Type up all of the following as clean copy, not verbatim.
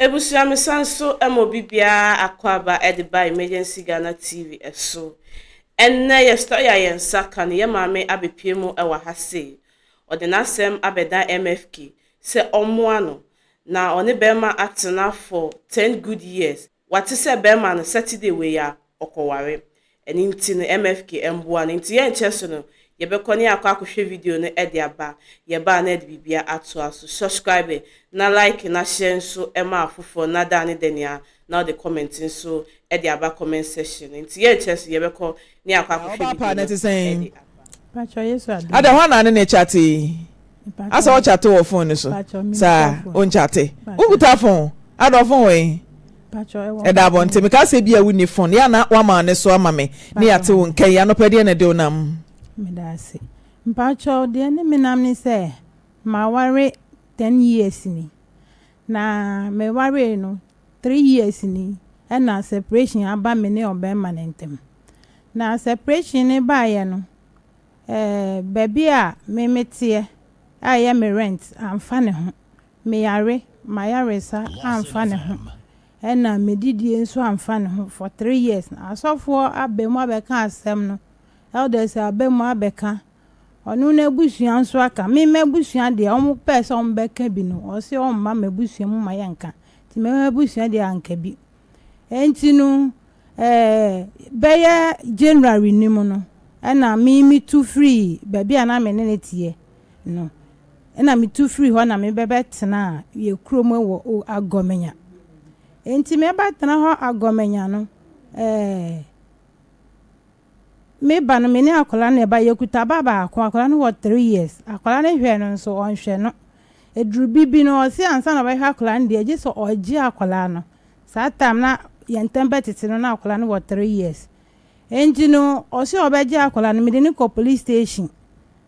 Ebusua mesan so ma obi biara akwaaba de ba Emergency Ghana TV so. Ɛnnɛ yɛ story a yɛn nsa ka no yɛ maame abɛpue mu wɔ ha sei. Ɔde n'asɛm abɛdan MFK sɛ ɔmmoa no na ɔne bɛrima atena for 10 good years. Wate sɛ bɛrima no Saturday wei a ɔkɔware. Ɛno nti no MFK mboa no. Nti yɛnkyɛ so no yɛbɛkɔ ne akɔ akɔhwɛ video no de aba. Yɛbaa na ɛde biribia atoa so. Subscribe na like na share nso ma afoforɔ na da ne dania na ɔde comment nso de aba comment section. Nti yɛnkyɛ so yɛbɛkɔ ne akɔ akɔhwɛ Ɔba pa video na no ɛte sɛn? de aba. Pacho Yesu adom. Ada hɔ na ne ne chat yi. Mpacho- Asa ɔchat wɔ phone no so. Pacho, mi Saa nta phone. ɔnchate. Pacho. Wokuta phone. Ada phone wɔ yi. Pacho ɛwɔ. Ɛda abɔnten. Meka sɛ bi a wonni phone. Yɛ na wama ne so ama me. Ne yɛate wo nka yi anɔpɛ deɛ na ɛde wo nam. Meda ase. Mpacho deɛ ne me nam ne sɛ maware 10 years ni. Na meware no 3 years ni ɛna separation aba me ne ɔbɛrima ne ntam. Na separation ne baeɛ no, baabi a me meteɛ a ɛyɛ me rent amfa ne ho. Meyare, mayaresa amfa ne ho. Ɛna medidie nso amfa ne ho for 3 years. Asɔfoɔ aba mu abɛka asɛm no, elders aba mu abɛka, ɔno n'abusua nso aka. Me m'abusua deɛ, ɔmo pɛɛ sɛ ɔmo bɛka bi no, ɔse ɔmma m'abusua mu ma yɛnka, nti m'abusua deɛ anka bi. Enti no bɛyɛ January ni mu no ɛna me metu firi baabi a na me ne ne teɛ no, ɛna metu firi hɔ na mebɛbɛtena yɛ kurom wɔ Agɔmenya. Enti mebɛtena hɔ Agɔmenya no, meba no, me ne akwadaa no ɛba, yɛkuta ba baako. Akwadaa no wɔ 3 years. Akwadaa no hwɛ no nso ɔnhwɛ no. Eduru bibi no, ɔsi ansa na ɔbɛhwɛ akwadaa no deɛ, gye sɛ ɔgye akwadaa no. Saa time na yɛn ntɛm bɛtete no na akwadaa no wɔ 3 years. Enti no ɔsi ɔbɛgye akwadaa no, mede ne kɔ police station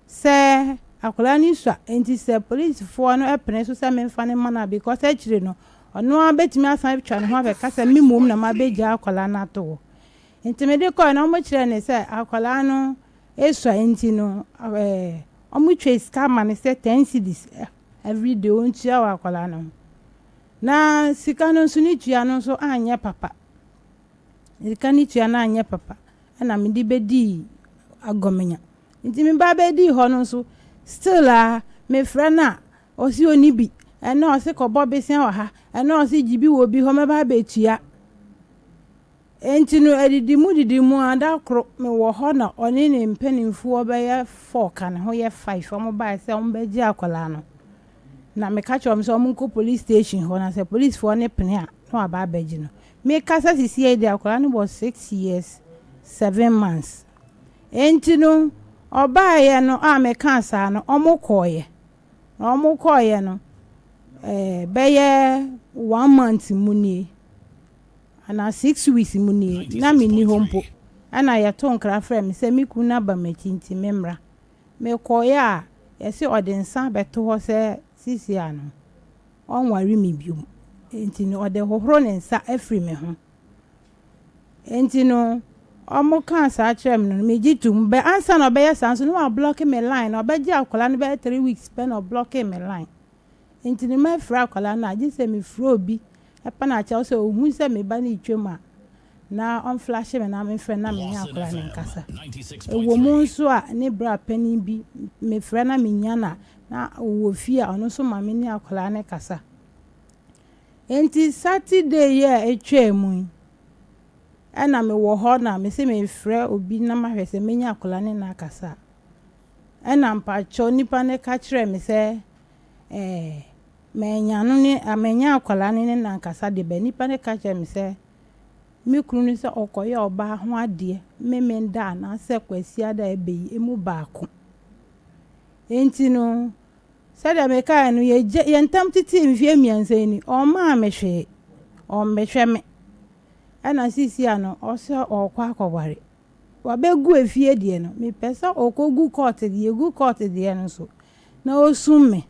sɛ akwadaa no sua. Enti sɛ polisifoɔ no ɛpene so sɛ memfa ne ma no a, because akyire no ɔno ara bɛtumi asan atwa ne ho abɛka sɛ me mmom na mabɛgya akwadaa no ato hɔ. Nti mede kɔɛ no, ɔmo kyerɛ ne sɛ akwadaa no esua, nti no ɔmo twa sika ma ne sɛ 10 cedis everyday ontua wɔ akwadaa no ho. Na sika no nso ne tua no nso anyɛ papa. Sika ne tua no anyɛ papa, ɛna mede bɛdii Agɔmenya. Nti me ba bɛdii hɔ no nso, still a mefrɛ no a, ɔsi oni bi, ɛna ɔsi kɔbɔ besia wɔ ha, ɛna ɔsi gyi bi wɔ bi hɔ mɛba abɛtua. Nti no adidi mu didi mu a, da koro mewɔ hɔ na ɔne ne mpanimfoɔ bɛyɛ four ka ne ho yɛ five, ɔmo bae sɛ ɔmo bɛgye akwadaa no. Na meka kyerɛ ɔmo sɛ ɔmo nkɔ police station hɔ na sɛ policefoɔ ne pene a, na waba abɛgye no. Mekasa sisi yi deɛ, akwadaa no wɔ 6 years 7 months. Nti no ɔbaeɛ no a meka saa no, ɔmo kɔɔeɛ. Na ɔmo kɔɔeɛ no, bɛyɛ one month mu nie anaa 6 weeks mu nie na menni hɔ mpo, ɛna yɛto nkra frɛ me sɛ me kunu no aba m'akyi, nti memmra. Mekɔeɛ a, yɛse ɔde nsa bɛto hɔ sɛ sisi a no ɔnware me biom, nti no ɔde hohoro ne nsa afiri me ho. Nti no ɔmo kaa saa kyerɛ me no, megye tom bɛ. Ansa na ɔbɛyɛ saa nso no, wablock me line. Na ɔbɛgye akwadaa no bɛyɛ 3 weeks pɛ na ɔblock me line. Nti no mɛfrɛ akwadaa no a, gye sɛ mefrɛ obi ɛpa na akyɛw sɛ ohun sɛ me ba no retwam a, na ɔmflash me na memfrɛ na menye akwadaa no nkasa. Ɛwɔ mu nso a, ne bra panin bi mefrɛ na menya no a, na ɔwɔ fie a, ɔno nso ma me ne akwadaa no kasa. Nti Saturday yi a etwaa mu yi, ɛna mewɔ hɔ na mese mefrɛ obi na mahwɛ sɛ menya akwadaa ne no akasa a, ɛna mpakyɛw nipa no ka kyerɛɛ me sɛ manya no ne manya akwadaa no ne no ankasa de ba. Nipa no ka kyerɛ me sɛ me kunu no sɛ ɔkɔyɛ ɔbaa ho adeɛ Memenda anaasɛ Kwasiada a ɛbɛ yi emu baako. Nti no sɛdeɛ mekaeɛ no, yɛgye yɛn ntam tete mfeɛ 3 yi ni, ɔmmaa me hwee, ɔmmɛhwɛ me. Ɛna sisi a no ɔsɛ ɔrekɔ akɔware, wabɛgu efie deɛ no, mepɛ sɛ ɔkɔgu court deɛ, egu court deɛ no nso na osum me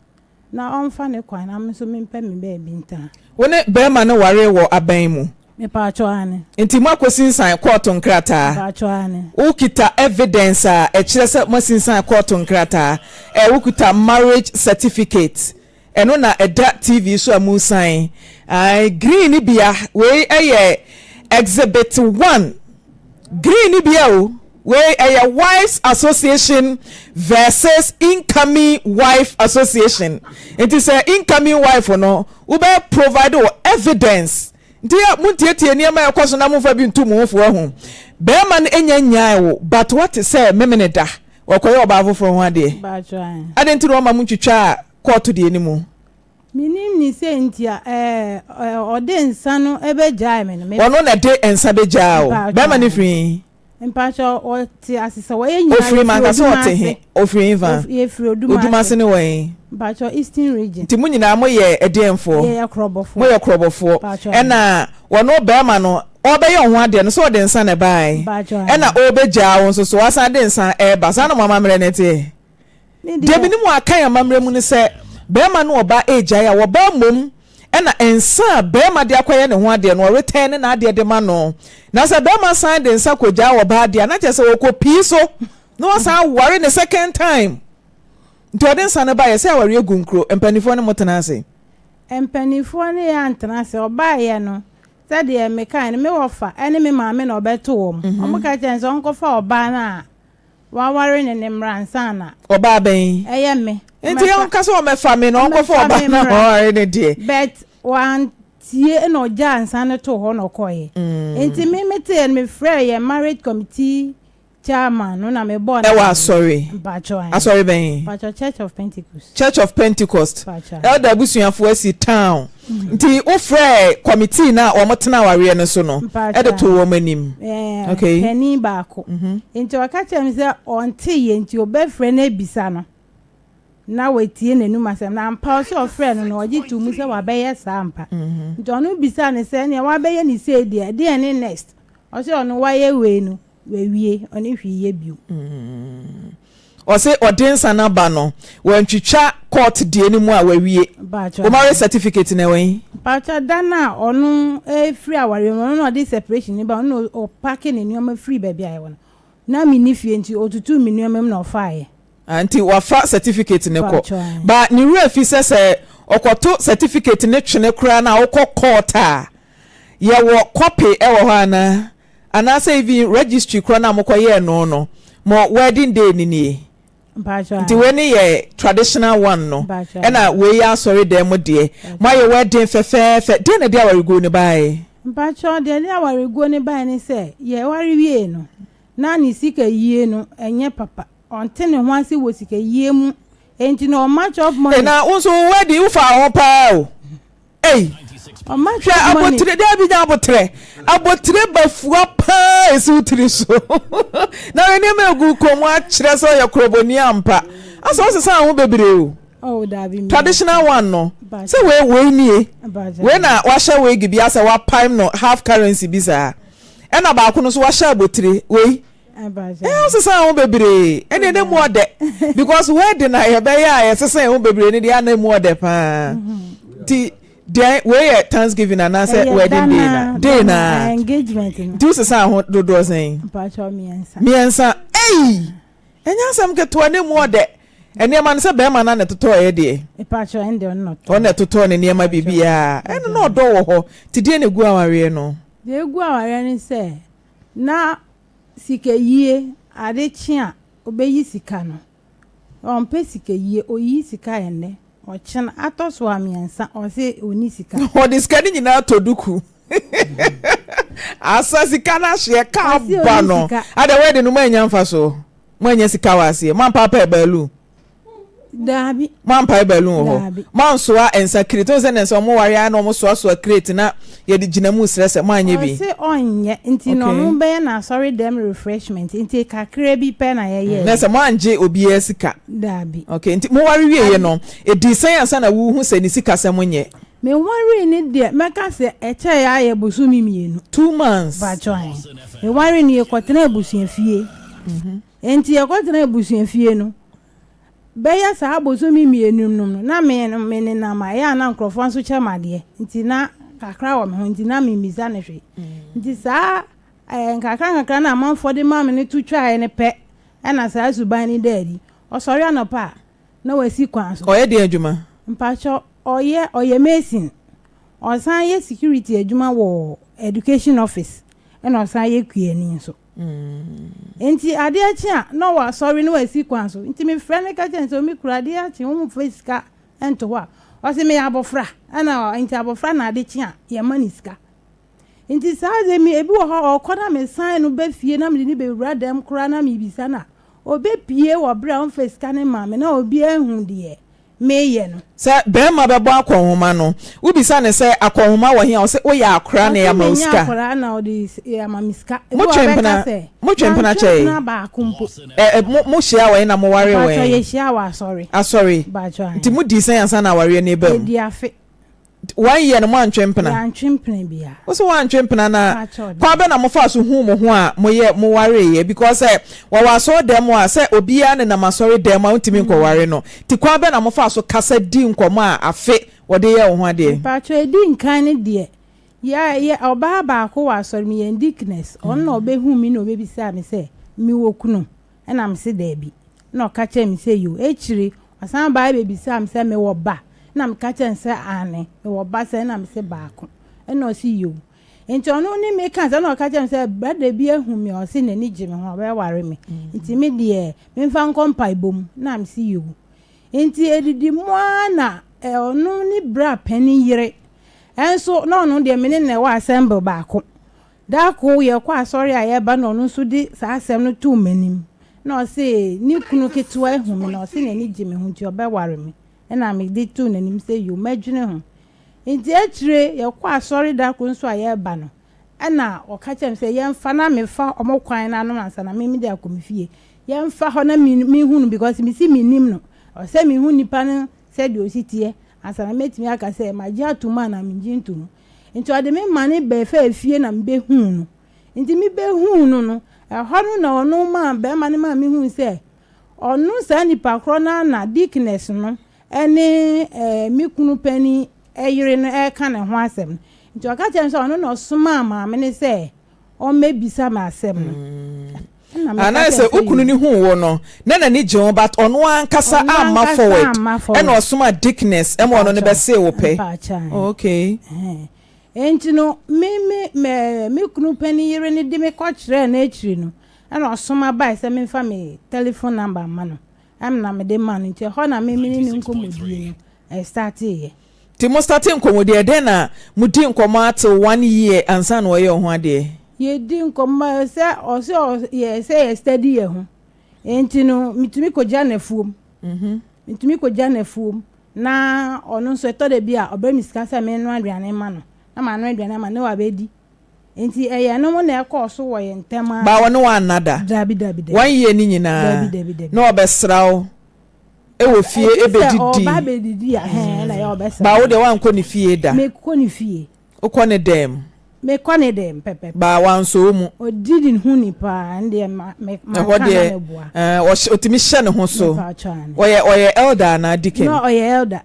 na ɔmfa ne kwan na me nso mempɛ me baabi ntena. Wo ne bɛrima no ware wɔ aban mu? Mepaakyɛw, ane. Nti mo akɔsinsan kɔɔto nkrataa? Mepaakyɛw, ane. Wokita evidence a ɛkyerɛ sɛ moasinsan kɔɔto nkrataa? Wokita marriage certificate? Ɛno na ɛda TV so a musan. Ae, green no bia, wei ɛyɛ exhibit one. Green no bia o, wei ɛyɛ Wives Association versus Incoming Wife Association. Nti sɛ incoming wife no, wobɛ provide wo evidence. Nti yɛ montietie nneɛma a ɛkɔ so na momfa bi ntu mo ho fo ahu. Bɛrima no nya nyae wo, but wate sɛ memene da, wɔkɔyɛ ɔbaa foforɔ ho adeɛ. Adɛn nti na wɔma montwitwaa kɔɔto deɛ no mu? Menim ne sɛ nti a ɛɛ ɔde nsa no bɛgyae me no. Ɔno na ɛde nsa bɛgyaa wo. Bɛrima no firi he? Mpakyɛ ɔte ase sɛ wɔyɛ nyinaa Ofiri manka sɛ ɔte he? Ofiri he fa? Yɛfiri Odumase. Odumase ne wɔ he? Mpakyɛ Eastern Region. Nti mo nyinaa moyɛ ɛdeɛnfoɔ? Yɛyɛ korɔbɔfoɔ. Moyɛ korɔbɔfoɔ. Ɛna ɔno bɛrima no ɔɔbɛyɛ wo ho adeɛ no sɛ ɔde nsa na ɛbaeɛ? Ɛna ɔɔbɛgyaa wo nso so wasan de nsa ɛɛba. Saa na mo amammerɛ no teɛ? Deɛ menim wɔ Akan amammerɛ mu ne sɛ, barima ne ɔbaa regyae a, ɔbaa mmom na nsa a barima de akɔyɛ ne ho adeɛ no, ɔretɛn ne n'adeɛ de ma no. Na sɛ barima san de nsa kɔgyaa ɔbaa deɛ a, na kyerɛ sɛ ɔkɔpii so na wasan aware ne second time. Nti ɔde nsa no baeɛ sɛ awareɛ gu nkuro. Mpanimfoɔ ne mo tena ase. Mpanimfoɔ ne yɛn antena ase. Ɔbaeɛ no, sɛdeɛ mekaeɛ no, me wɔfa ne me maame na ɔbɛto wɔn. Wɔka kyerɛɛ no sɛ ɔnkɔfa ɔbaa no a Waware ne ne mmra ansa na. Ɔbaa bɛn? Ɛyɛ me. Nti ɔnka sɛ ɔmɛfa me na ɔnkɔfa ɔbaa no a ɔware no deɛ. But wantie na ɔgyaa nsa no too hɔ na ɔkɔeɛ. Nti me meteeɛ no mefrɛɛ yɛn marriage committee chairman no na mebɔɔ no Ɛwɔ asɔre? Mpakyɛw ae. Asɔre bɛn? Mpakyɛw Church of Pentecost. Church of Pentecost. Mpakyɛw ae. Elder abusuafoɔ asi town. Nti wo frɛɛ committee no a wɔn tena awareɛ no so no de too wɔn anim? Ɛɛ, Okay. panin baako. Nti ɔka kyerɛɛ me sɛ ɔnteeɛ nti ɔbɛfrɛ no abisa no na watie n'anum asɛm. Na ampa ɔsɛ ɔfrɛɛ no no ɔgye too mu sɛ wabɛyɛ saa ampa. Nti ɔno bisaa no sɛ ɛneɛ wabɛyɛ no sei deɛ ɛdeɛn ne next? Ɔsɛ ɔno wayɛ wei no Wawie, ɔne hwee yɛ bio. Ɔse ɔde nsa no aba no wantwitwa court deɛ no mu a wawie. Wo marriage certificate no ɛwɔ he? Mpakyɛw da no a ɔno firi awareɛ mu ɔno na ɔde separation no ba ɔno na ɔpake ne nneɛma firi baabi a yɛwɔ no na menni fie nti ɔtutuu me nneɛma mu na ɔfaeɛ. Ah nti wafa certificate no kɔ. Ba ne werɛ fi sɛ sɛ ɔkɔto certificate no twene koraa no a wokɔ court a yɛwɔ copy wɔ hɔ anaa? Anaasɛ even registry korɔ no a mokɔ yɛɛ no no mo wedding day no nie? Nti wei no yɛ traditional one no ɛna wei yɛ asɔre dan mu deɛ. Moayɛ wedding fɛfɛɛfɛ. Deɛn na ɛde awareguo no baeɛ? Mpakyɛw deɛ ɛde awareguo no baeɛ ne sɛ yɛware wiee no na ne sika yie no ɛnyɛ papa. Ɔnte ne ho ase wɔ sika yie mu enti no ɔma chop money. Ee na wo nso wo wedding wo faa ho paa o. Ei! Hwɛ abotire, daabi nya abotrɛ. Abotire bafua paa esi wo tiri so. Na hwɛ nneɛma egu kɔn mu akyerɛ sɛ ɔyɛ korɔbɔni ampa. Asɛ ɔsesa ho bebree o. Oh, daabi mi. Traditional one no. Sɛ wei wei nie. Wei na wahyɛ wig bi asɛ wapaem no half currency bi saa. Ɛna baako no nso wahyɛ abotire wei. Ɛɛ wosesa ho bebree ɛne ɛna mu ɔdɛ because wedding a yɛbɛyɛ a yɛsesa ho bebree ne deɛ ana mu ɔdɛ paa nti deɛ wei yɛ thanksgiving anaasɛ wedding day na day na engagement no nti wosesa ho dodoɔ sɛn mmiɛnsa ei ɛnyɛ asɛm ketewa ne mu ɔdɛ nneɛma no sɛ bɛrima no na ɛtotɔ ɛyɛ deɛ ɔno na ɛtotɔ ne nneɛma biribiara ɛno na ɔdɔ wɔ hɔ nti deɛ na egu awareɛ no deɛ egu awareɛ no sɛ na Sikayie, ade kye a ɔbɛyi sika no, ɔmpɛ sikayie, ɔyi sika ɛnnɛ, ɔkyena, atɔ so a mmiɛnsa, ɔse ɔnni sika. Ɔde sika no nyinaa tɔ duku. Asa sika no ahyeɛ ka aba no. Adɛ wɛde no moannya mfasoɔ? Moannya sika wɔ aseɛ? Moampaapae baalu? Daabi. Moampae balloon wɔ hɔ? Daabi. Moansoa nsa crate? Wohu sɛ nnɛ sɛ wɔware ara na wɔsoasoa crate na yɛde gyina mu srɛ sɛ, moanyɛ bi? Ɔse ɔnyɛ, nti na Okay. ɔno bɛyɛ no asɔre dɛm refreshment, nti kakra bi pɛ na yɛyɛeɛ. Na sɛ moangye obiara sika? Daabi. Okay, nti moware wieeɛ no, ɛdii sɛn ansa na worehu sɛ ne sikasɛm nyɛ? Mewaree no deɛ, mɛka sɛ ɛkyɛeɛ ara yɛ bosome mmienu. Two months? Mpakyɛw, ae. Mewaree no, yɛkɔtenaa abusuafie. Enti yɛkɔtenaa abusuafie no, bɛyɛ saa bosome mmienu nom no, na me no menenam a, ɛyɛ a na nkurɔfoɔ nso kyɛ me adeɛ, nti na kakra wɔ me ho, nti na memmisa no hwee. Nti saa eh, nkakra nkakra na amanfoɔ de ma me no to twaeɛ no pɛ, ɛna saa suban no daa adi. Ɔsɔre anɔpa a, na wasi kwan so. Ɔyɛ deɛn adwuma? Mpakyɛ ɔyɛ ɔyɛ mason. Ɔsan yɛ security adwuma wɔ education office ɛna ɔsan yɛ kuani nso. Nti adeɛ kye a na ɔwɔ asɔre na wasi kwan so. Nti mefrɛ no ka kyerɛ no sɛ me kura adeɛ akye wo mfa sika nto hɔ a ɔse meyɛ abɔfra ɛna nti abɔfra na ade kye a yɛma no sika. Nti saa dze me ebi wɔ hɔ a ɔkɔ na mesan no ba fie na mede no bewura dɛm koraa na mebisa no a obepie wɔ bere a ɔmfa sika no mmaa me na obiara hu deɛ meyɛ no. Sɛ barima bɛbɔ akɔnhoma no, wobisa no sɛ akɔnhoma wɔ he a, ɔse woyɛ akora na Ɔse yɛama wo menyɛ sika. akora na ɔde ama me sika. Ebi wɔ hɔ a Motwe ɔbɛka mpena, sɛ motwe mpena mantwe kyɛe? mpena baako mpo. Ɛ ɛ mo mo hyiaa wɔ he na mowaree wɔ Mpakyɛw he? yɛhyiaa wɔ asɔre. Asɔre. Mpakyɛw Nti ahe. modii sɛn ansa na awareɛ no reba mu? Yɛdii afe. One year no moantwe mpena? Yɛantwe mpena biara. Wo se woantwe mpena na Mpakyɛw kwan dabi. bɛn na mofaa so huu mo ho a moyɛ mowareeɛ because sɛ wɔwɔ asɔre dan mu a sɛ obiara nenam asɔre dan mu a wontumi nkɔware no nti kwan bɛn na mofaa so kasa dii nkɔmmɔ a afe wɔde yɛɛ wo ho adeɛ? Mpakyɛw edi nkan no deɛ yɛ yɛ ɔbaa baako wɔ asɔre mu yɛn deaconess ɔno na ɔbɛhuu me na ɔbɛbisaa me sɛ mewɔ kunu ɛna mese daabi Ɛnna ɔka kyerɛɛ me sɛ, Yiw. Akyiri, ɔsan bae bebisaa me sɛ mewɔ ba. Ɛnna meka kyerɛɛ no sɛ, Aane, mewɔ ba sɛn? Ɛnna mese, Baako. Ɛnna ɔse, Yiw. Enti ɔno ne me kaa saa, ɛnna ɔka kyerɛɛ me sɛ, Brada bi ahu me a ɔse n'ani gye me ho, ɔbɛware me. Enti me deɛ, memfa nkɔ mpaebɔ mu. Ɛnna mese, Yiw. Enti edidi mu ara na ɔno ne bra panin yere nso, na ɔno deɛ me ne no na ɛwɔ assembly baako. Da koro yɛkɔ asɔre a yɛreba na ɔno nso de saa asɛm no too m'anim. Na ɔse ne kunu ketewa ahu me na ɔse n'ani gye me ho nti ɔbɛware me. Ɛna mede too n'anim sɛ yoo mɛdwene ho. Nti akyire yɛkɔ asɔre da koro nso a yɛreba no ɛna ɔka kyerɛɛ me sɛ yɛmfa na mefa wɔn kwan no ano ansa na me mede akɔ me fie. Yɛmfa hɔ na menhu no because mese mennim no. Ɛwɔ sɛ mehu nipa no sɛdeɛ ɔsi teɛ ansa na mɛtumi aka sɛ magye atom anaa mennye ntom. Nti ɔde me mane bɛfaa fie na mebɛhuu no. Nti mebɛhuu no no, ɛhɔ no na ɔno maa barima no maa mehuu sɛ ɔno saa nipa korɔ no ara na deaconess no ne eh, me kunu panin yere no reka ne ho asɛm no. Nti ɔka kyerɛɛ me sɛ ɔno na ɔsomaa maame no sɛ ɔmmɛbisa me asɛm no. Ɛna meka Anaasɛ kyerɛɛ sɛ wo sɛ kunu yoo. no huu wo no na n'ani gye ho but ɔno ankasa Ɔno amma ankasa forward amma ɛna forward. ɔsomaa deaconess ɛma ɔno no Mpakyɛw, bɛsee wo pɛ. mpakyɛw. Oh, okay. Ɛhɛn. Enti no, me me me me kunu panin yere no de me kɔkyerɛɛ no akyiri no, ɛna ɔsoma bae sɛ memfa me telephone number mma no. Ɛna mede maa no, nti ɛhɔ na me me ne no nkɔmmɔdie no starteeɛ. Nti mo starte nkɔmmɔdi ɛdɛn na mo di nkɔmmɔ ara till one year ansa na ɔyɛ wo ho adeɛ? Yɛdi nkɔmmɔ sɛ ɔsɛ yɛ sɛ yɛ study yɛ ho nti no metumi kɔgya no afuom metumi kɔgya no afuom na ɔno nso ɛtɔ da bi a ɔbrɛ me sika sɛ mennoa aduane ma no na manoa aduane ama no na wabɛdi nti ɛyɛ ɛno mo na ɛkɔɔ so wɔ yɛn ntam ara. Ba ɔne wo anna da? Dabi dabi dabi. One year ne nyinaa? Dabi dabi dabi. Na ɔbɛsra wo? wɔ fie Ɛgye sɛ bɛdidi. ɔba abɛdidi a, hɛn na yɛ ɔbɛsra Ba wo me. deɛ woankɔ ne fie da? Mekɔ ne fie. Wokɔ ne dan mu? Mekɔ ne dan mu pɛpɛpɛ. Ba wansɔ wo mu? Ɔdi ne ho ni paa, ɛno deɛ ma me Ɛhɔ manka na deɛ meboa. ɛɛ ɔhyɛ ɔtumi hyɛ ne ho so. Mepatwɔ ane. Ɔyɛ ɔyɛ elder anaa deacon? No ɔyɛ elder.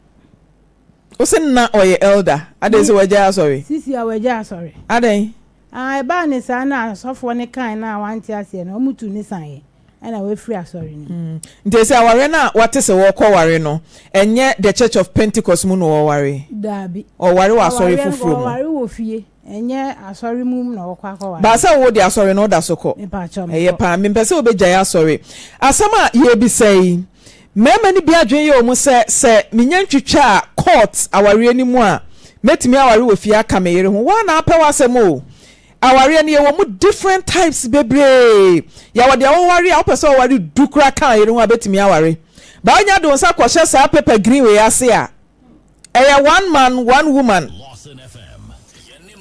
Wo se na ɔyɛ elder? Adɛn sɛ wagyae asɔre? Sisi a wagyae asɔre. Adɛn? Ah ɛbaa ne saa na asɔfoɔ no kae no a wante aseɛ no, wɔtuu ne saneɛ. Ɛna wafiri asɔre no mu. Nti ɛsɛ awareɛ no a wate sɛ wɔrekɔ ware no, ɛnyɛ The Church of Pentecost mu na ɔreware? Daabi. Ɔreware wɔ asɔre Awareɛ no, foforɔ mu? ɔware wɔ fie, ɛnyɛ asɔre mu na ɔkɔ akɔware. Baa sɛ wo deɛ asɔre no woda so kɔ? Mepakyɛw, Ɛyɛ mekɔ. paa, mempɛ sɛ wobɛgyae asɔre. Asɛm a yɛrebisa yi, mmarima no bi adwene yɛ wɔn sɛ, sɛ menya ntwitwaa court awareɛ no mu a, mɛtumi aware wɔ fie aka me yere ho. Wo ara na wopɛ w'asɛm o. Awareɛ no yɛwɔ mu different types bebree. Yɛwɔ deɛ woware a wopɛ sɛ ɔware du koraa ka yere ho a bɛtumi aware. But wonya de wo nsa kɔhyɛ saa paper green wei ase a, ɛyɛ one man one woman.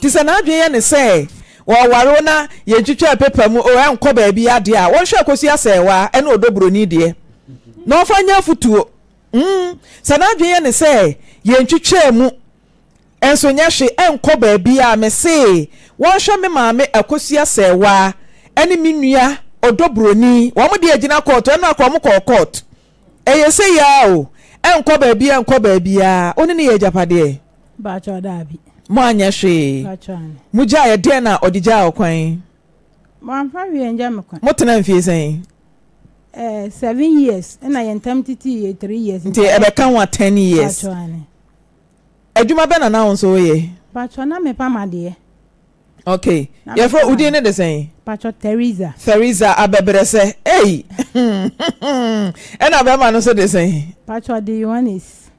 Nti sɛ n'adwene yɛ ne sɛ wɔware wo na yɛntwitwaa paper mu o ɛnkɔ baabi adeɛ a, wɔnhwɛ Akosua Sɛɛwaa ɛne Ɔdɔ Buroni deɛ na ɔmfa nyɛ afotuo. Mm, sɛ n'adwene yɛ ne sɛ yɛntwitwaa mu Nso nyɛ hwe ɛnkɔ baabiaa mesee wɔnhwɛ me maame Akosua Sɛɛwaa ɛne me nua Ɔdɔ Broni wɔn deɛ agyina court ɛno akora wɔn kɔɔ court ɛyɛ sei aa o ɛnkɔ baabiaa ɛnkɔ baabiaa wo ne no yɛ agyapadeɛ? Mpakyɛw daabi. Mo anyɛ hwee Mpakyɛw ane. mo gyaeɛ deɛn na ɔde gyaa wo kwan? Wamfa hwee angya me kwan. Mo tenaa mfie sɛn? Eh, 7 years ɛna yɛn ntam titi yɛ 3 years. Nti ɛbɛka ho a 10 years. Patro ane. Adwuma bɛ na na wo nso woyɛ? Patro, na mepam adeɛ. Okay. Na yɛfrɛ mepam wo din adeɛ. Ne de sɛn? Patro, Teresa. Theresa Abɛbrɛsɛ ei. Ɛna bɛrima no nso de sɛn? Patro, de Yohannes.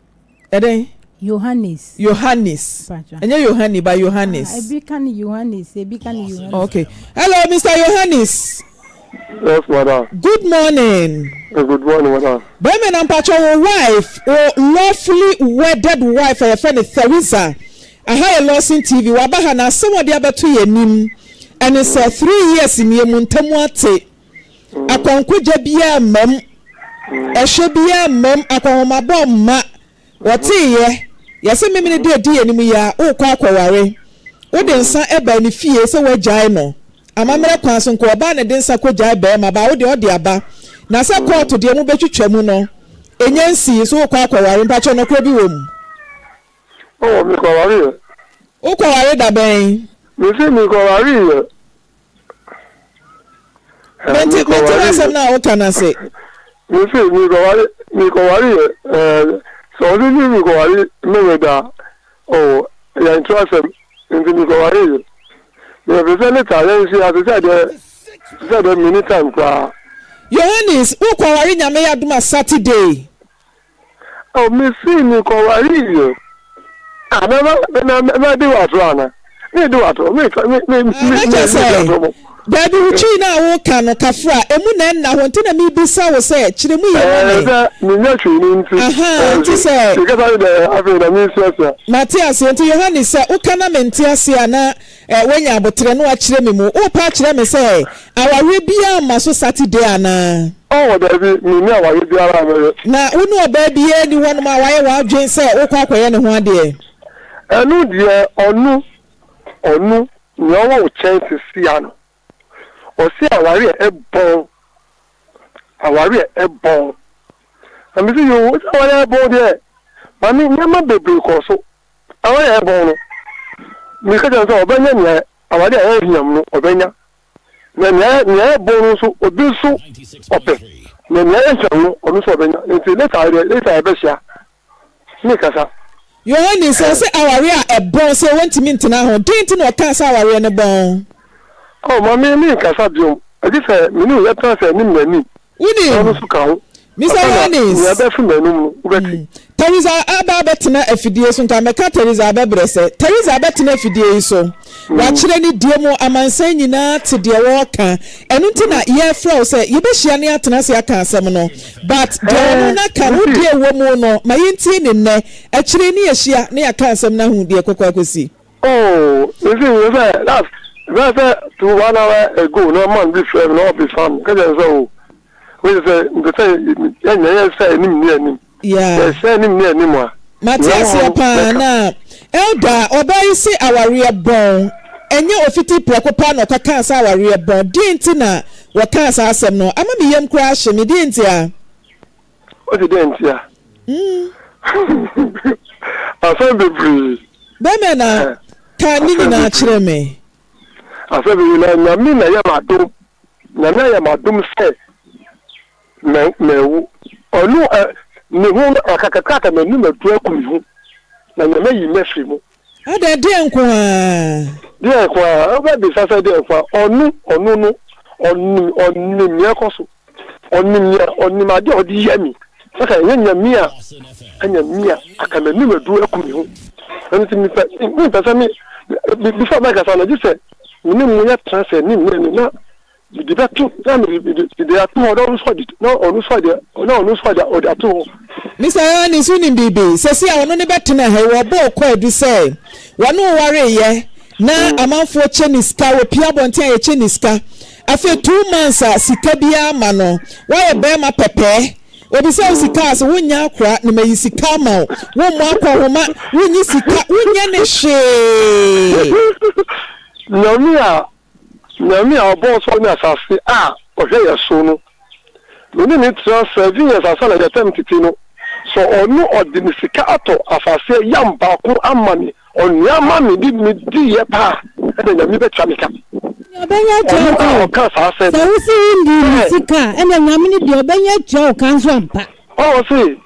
Ɛdɛn? Yohannes. Yohannes. Patro. Ɛnyɛ Yohani ba Yohannes? Ah, ebi ka ne Yohannes, ebi ka ne Yohannes. Okay, hello, Mr Yohannes. Yes, madam. Good morning. Good morning, madam. Bɛrima na mpakyɛ, wo wife, wo lawfully wedded wife a yɛfrɛ no Theresa, aha yɛ Lawson TV, waba ha na asɛm a ɔde abɛto yɛn anim ɛne sɛ 3 years nie mu ntam ate, akɔnkogya biara mmam, ɛhwɛ biara mmam, akɔnhomabɔ mma. Wɔteeɛ yɛsɛ memene de adi yɛn anim yi a wokɔ akɔware, wode nsa ɛbaa ne fie sɛ woagyae no amammerɛ kwan so. Nka ɔbaa ne de nsa kɔgyae bɛrima baa, wode ɔde aba na sɛ kɔɔto deɛ mobɛtwitwa mu no ɛnya nsii so, wokɔ akɔware. Mpakyɛ, nɔkorɛ bi wɔ mu? Oh, mi kɔware yɛ. Wokɔware da bɛn? Mi si mi kɔware yɛ. Mente w'asɛm no a woka no ase. Mi si mi kɔware yɛ. Sɛ ɔsi mi kɔware mɛmɛ da oh, yɛn to asɛm nti mi kɔware yɛ. Mi yɛ fɛ sɛ later yɛn si ase sɛ deɛ mi ni time koraa. Yohannes, wokɔware Nyame yɛ adom a Saturday? Oh, mi si mi kɔware yɛ. Ah, na na na na di wa to ana? Mi di wa to. Mi mi mi mi na kyerɛ sɛ baabi wo twii no a woka no kafra ɛmu na ɛnna hɔ, nti na mebisa wo sɛ kyerɛ mu yɛ ma Ɛɛ me. Sɛ mi nya twi ni nti. Aha, nti sɛ Kasa yi dɛ afei na mi suasua. Mate aseɛ. Nti Yohannes, sɛ woka na mente ase a, na woanya abotrɛ na wakyerɛ me mu. Wopa akyerɛ me sɛ awareɛ biara mma so Saturday anaa? Ɔwɔ daabi, mi ni awareɛ biara a mɛyɛ. Na wo ne ɔbaa biara ni hɔnom a wayɛ w'adwen sɛ wokɔ akɔyɛ ne ho adeɛ? Ɛno deɛ, ɔno nea ɔwɔ wo kyɛn sisi ano. Ɔsi awareɛ ɛbɔn, awareɛ ɛbɔn. Na mi si yoo, sɛ awareɛ ɛbɔn deɛ, maame, nneɛma bebree kɔ so. Awareɛ ɛbɔn no, mi ka kyerɛ sɛ ɔbɛnya nea awareɛ a ɛyɛ hiam no ɔbɛnya. Na nea ɛbɔn no nso, obi nso ɔpɛ. Na nea ɛyɛ hiam no, ɔno nso ɔbɛnya. Nti later deɛ, later yɛbɛhyia. Mi kasa. Yohane, sɛ ɔsɛ awareɛ a ɛbɔn sɛ wɔntumi ntena ho, den nti na ɔkaa sɛ awareɛ no bɔn? Ɔ maame, mi nkasa biom. Ɛgye sɛ mi ne wo yɛtena sɛ anim na anim. Wonim. Ɔno nso ka ho. Mr Asa na Yohannes. nea ɛbɛfi m'anum no wobɛte. Teresa aba abɛtena afidie so, nka mɛka Teresa abɛbrɛ sɛ Teresa abɛtena afidie yi so, wakyerɛ ne die mu, amansan nyinaa te deɛ wɔreka. Ɛno nti na yɛfrɛ wo sɛ yɛbɛhyia ne atena ase aka asɛm no, but deɛ ɔno no aka no, wodeɛ wɔ mu no, ma yɛntie ne nnɛ. Akyire ne yɛhyia ne yɛaka asɛm no ahu deɛ kɔkɔ akɔsi. Oh, you see, you say last bɛyɛ sɛ two one hour ago na man bi frɛ mi na ɔbisa mi kɛkyɛ sɛ o wei sɛ mpɛ sɛ yɛnyɛ yɛ sɛ anim ne anim. Yɛsɛ anim ne anim a. Mate aseɛ paa. Na elder, ɔbaa yi se awareɛ bɔn, ɛnyɛ ofiti prɛko paa na ɔkɔkaa sɛ awareɛ bɔn. Deɛ nti na wɔkaa saa asɛm no ama me yam koraa hye me. Deɛ nti a? O ti deɛ nti a? Asɛm bebree. Bɛmɛ na ka ne nyinaa kyerɛ me. Asɛm bebree na Nyame na yɛ m'adom. Nyame ayɛ m'adom sɛ mɛ mɛwu. Ɔno ɛ ne ho no akakakraka m'anim adu agu me ho. Na Nyame ayi me afiri mu. Ada, deɛ nko a? Deɛ nko a? Wobɛbisa sɛ deɛ nko a? Ɔno no ɔnim nea ɛkɔ so. Ɔnim nea ɔnim adeɛ a ɔde yɛ mi. Saka ɛnyɛ Nyame a ɛnyɛ mi a aka m'anim adu aku me ho. Ɛno nti mepɛ sɛ me before mɛkasa no, gye sɛ me ne mo yɛtena sɛ anim ne anim na mede bɛto na mede ato hɔ na ɔno nso ɔde na ɔno nso ɔde na ɔno nso ɔde ɔde ato hɔ. Mr Yohannes, wonim biribi? Sɛsi a ɔno ne bɛtena ha yi, wɔbɔ ɔkɔ adu sɛ wɔne wo wareyɛ na amanfoɔ kyɛ ne sika, wɔpia abɔnten a yɛkyɛ ne sika. Afei 2 months a sika biara ma no, woayɛ bɛrima pɛpɛɛ. Obisa wo sika a sɛ wonnya akora na mayi sika ama wo, wommɔ akɔhoma, wonyi sika, wonyɛ ne hwee. Nyame a ɔbɔɔ soro ne asase a ɔhwɛ yɛ so no, me ne ne tena 7 years ansa na yɛtɛm tete no. Sɛ ɔno ɔde ne sika atɔ asase yam baako ama me, ɔnoa ama me de me di yɛ paa, ɛna Nyame bɛtua me ka. Ɔbɛnya atua Ɔno wo ka a o. ɔka saa asɛm Sɛ yi wo se wo ndii ne sɛ. sika a, ɛna Nyame no deɛ ɔbɛnya atua wo ka nso ampa. Ɔno ɔse